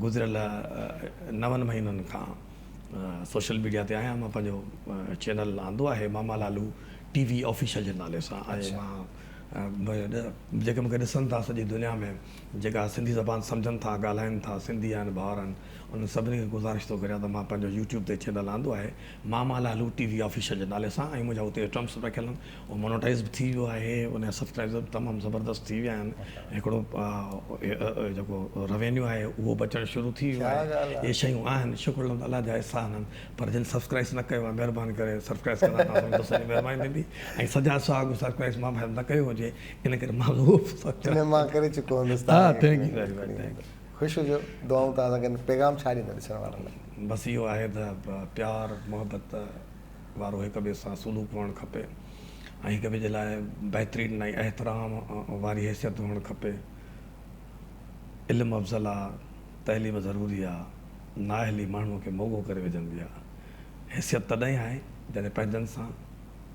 گذريل نون مهينن کان سوشل ميڊيا تي آهيان مان پنهنجو چينل آندو آهي ماما لالو ٽي وي آفيشل جي نالي سان ۽ مان جيڪي مونکي ڏسن ٿا سڄي دنيا ۾ جيڪا سنڌي زبان سمجهن ٿا ڳالهائن ٿا سنڌي آهن ڀائر آهن انهن سڀني کي گذارش ٿو ڪريان ته مان پنهنجو يوٽيوب تي چينل آندو آهي ماما لالو ٽي وي آفيشل جي نالي سان ۽ منهنجا اتي ايٽمس به رکيل آهن اهو مونوٽائيز به ٿي ويو آهي ان جا سبسڪرائبر به تمام زبردست ٿي ويا آهن هڪڙو جيڪو روينيو آهي اهو به اچڻ شروع ٿي ويو آهي اهي شيون آهن شڪر الله جا احسان آهن پر جن سبسڪرائيس نه ڪيو آهي مهرباني ڪري سبسڪرائيس ڪندا توهان سڀني دوستن جي مهرباني ٿيندي ۽ سجاد صاحب به سبسڪرائيس مان شايد نه ڪيو هجي ان ڪري مان به اهو نه مان ڪري چڪو هوندس ها thank you very much thank you خوش هجو دعائون توهان سان گڏ پيغام ڇا ڏيندا ڏسڻ وارن لاء. بس اهو آهي ته پيار محبت وارو هڪ ٻئي سان سلوڪ هئڻ کپي ۽ هڪ ٻئي جي لاء بهترين ۽ احترام واري حيثيت هئڻ کپي علم افضل آ تعليم ضروري آ، نااهلي ماڻهوء کي موڳو ڪري وجهندي آ. حيثيت تڏهن آهي جڏهن پنهنجن سان،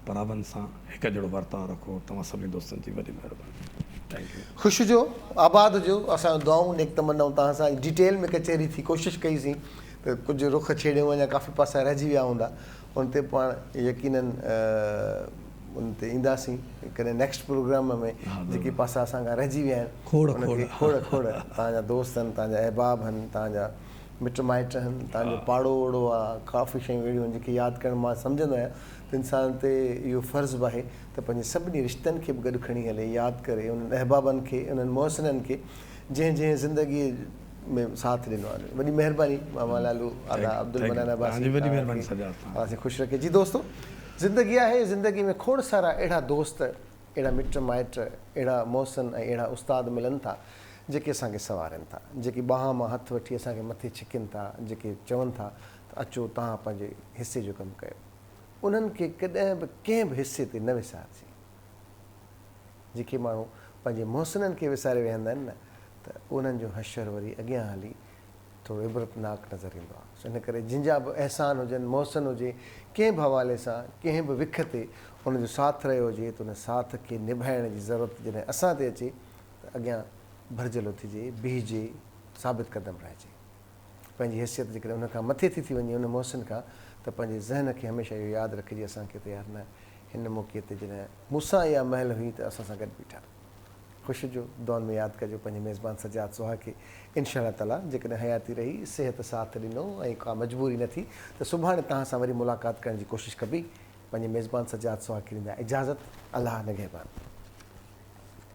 پراون سان هڪ جهڙو ورتاء رکو. توهان سڀني دوستن جي وڏي مهرباني. Thank you. خوش هجو آباد هجو اسان جون دعائون نيڪ تمنائون توهان سان ڊيٽيل ۾ ڪچهري ٿي ڪوشش ڪئي سين ته ڪجهه رخ ڇيڙيون اڃا ڪافي پاسا رهجي ويا هوندا ان تي پاڻ يقينن ان تي اينداسين ڪڏهن نيڪسٽ پروگرام ۾ جيڪي پاسا اسان کان رهجي ويا آهن کوڙ کوڙ کوڙ کوڙ توهان جا دوست آهن توهان جا احباب آهن توهان جا مٽ مائٽ آهن توهان جو پاڙو اوڙو آهي ڪافي شيون اهڙيون آهن جيڪي ياد ڪرڻ مان سمجهندو آهيان ته انسان تي اهو فرض به آهي ته پنهنجي سڀني رشتن کي به گڏ کڻي هلي ياد ڪري انهن احبابن کي انهن محسنن کي جنهن جنهن زندگي ۾ ساٿ ڏنو آهي وڏي مهرباني ماما لالو ادا عبدالمنان عباسي الله سائين خوش رکي جي دوستو زندگي آهي زندگي ۾ کوڙ سارا اهڙا دوست اهڙا مٽ مائٽ اهڙا محسن ۽ اهڙا استاد ملن ٿا جيڪي اسان کي سنوارين ٿا جيڪي ٻانهن مان هٿ وٺي اسان کي مٿي ڇڪين ٿا جيڪي چون ٿا ته اچو توهان پنهنجي حصي جو ڪم ڪيو انهن کي ڪڏهن به ڪنهن به حصي تي نه وسارجي جيڪي ماڻهو پنهنجي محسنن کي وساري ويهندا آهن نه ته انهن جو حشر وري اڳيان هلي ٿورو عبرتناڪ نظر ايندو آهي. سو ان ڪري جن جا به احسان هجن، محسن هجي، ڪنهن به حوالي سان، ڪنهن به وک تي ان جو ساٿ رهيو هجي ته ان ساٿ کي نڀائڻ جي ضرورت جڏهن اسان تي اچي ته اڳيان ڀرجهلو ٿجي، بيهجي، ثابت قدم رهجي. پنهنجي حيثيت جيڪڏهن ان کان مٿي ٿي ٿي وڃي ان محسن کان ته پنهنجي ذهن کي هميشه اهو ياد رکجي اسان کي ته يار نه هن موقعي تي جڏهن مون سان اها مهل هئي ته اسان سان گڏ بيٺا. خوش هجو دعائن ۾ ياد ڪجو پنهنجي ميزبان سجاد سها کي انشاء الله تعالي جيڪڏهن حياتي رهي صحت ساٿ ڏنو ۽ ڪا مجبوري نه ٿي ته سڀاڻي توهان سان وري ملاقات ڪرڻ جي ڪوشش ڪبي پنهنجي ميزبان سجاد سها کي ڏيندا اجازت الله نگهبان.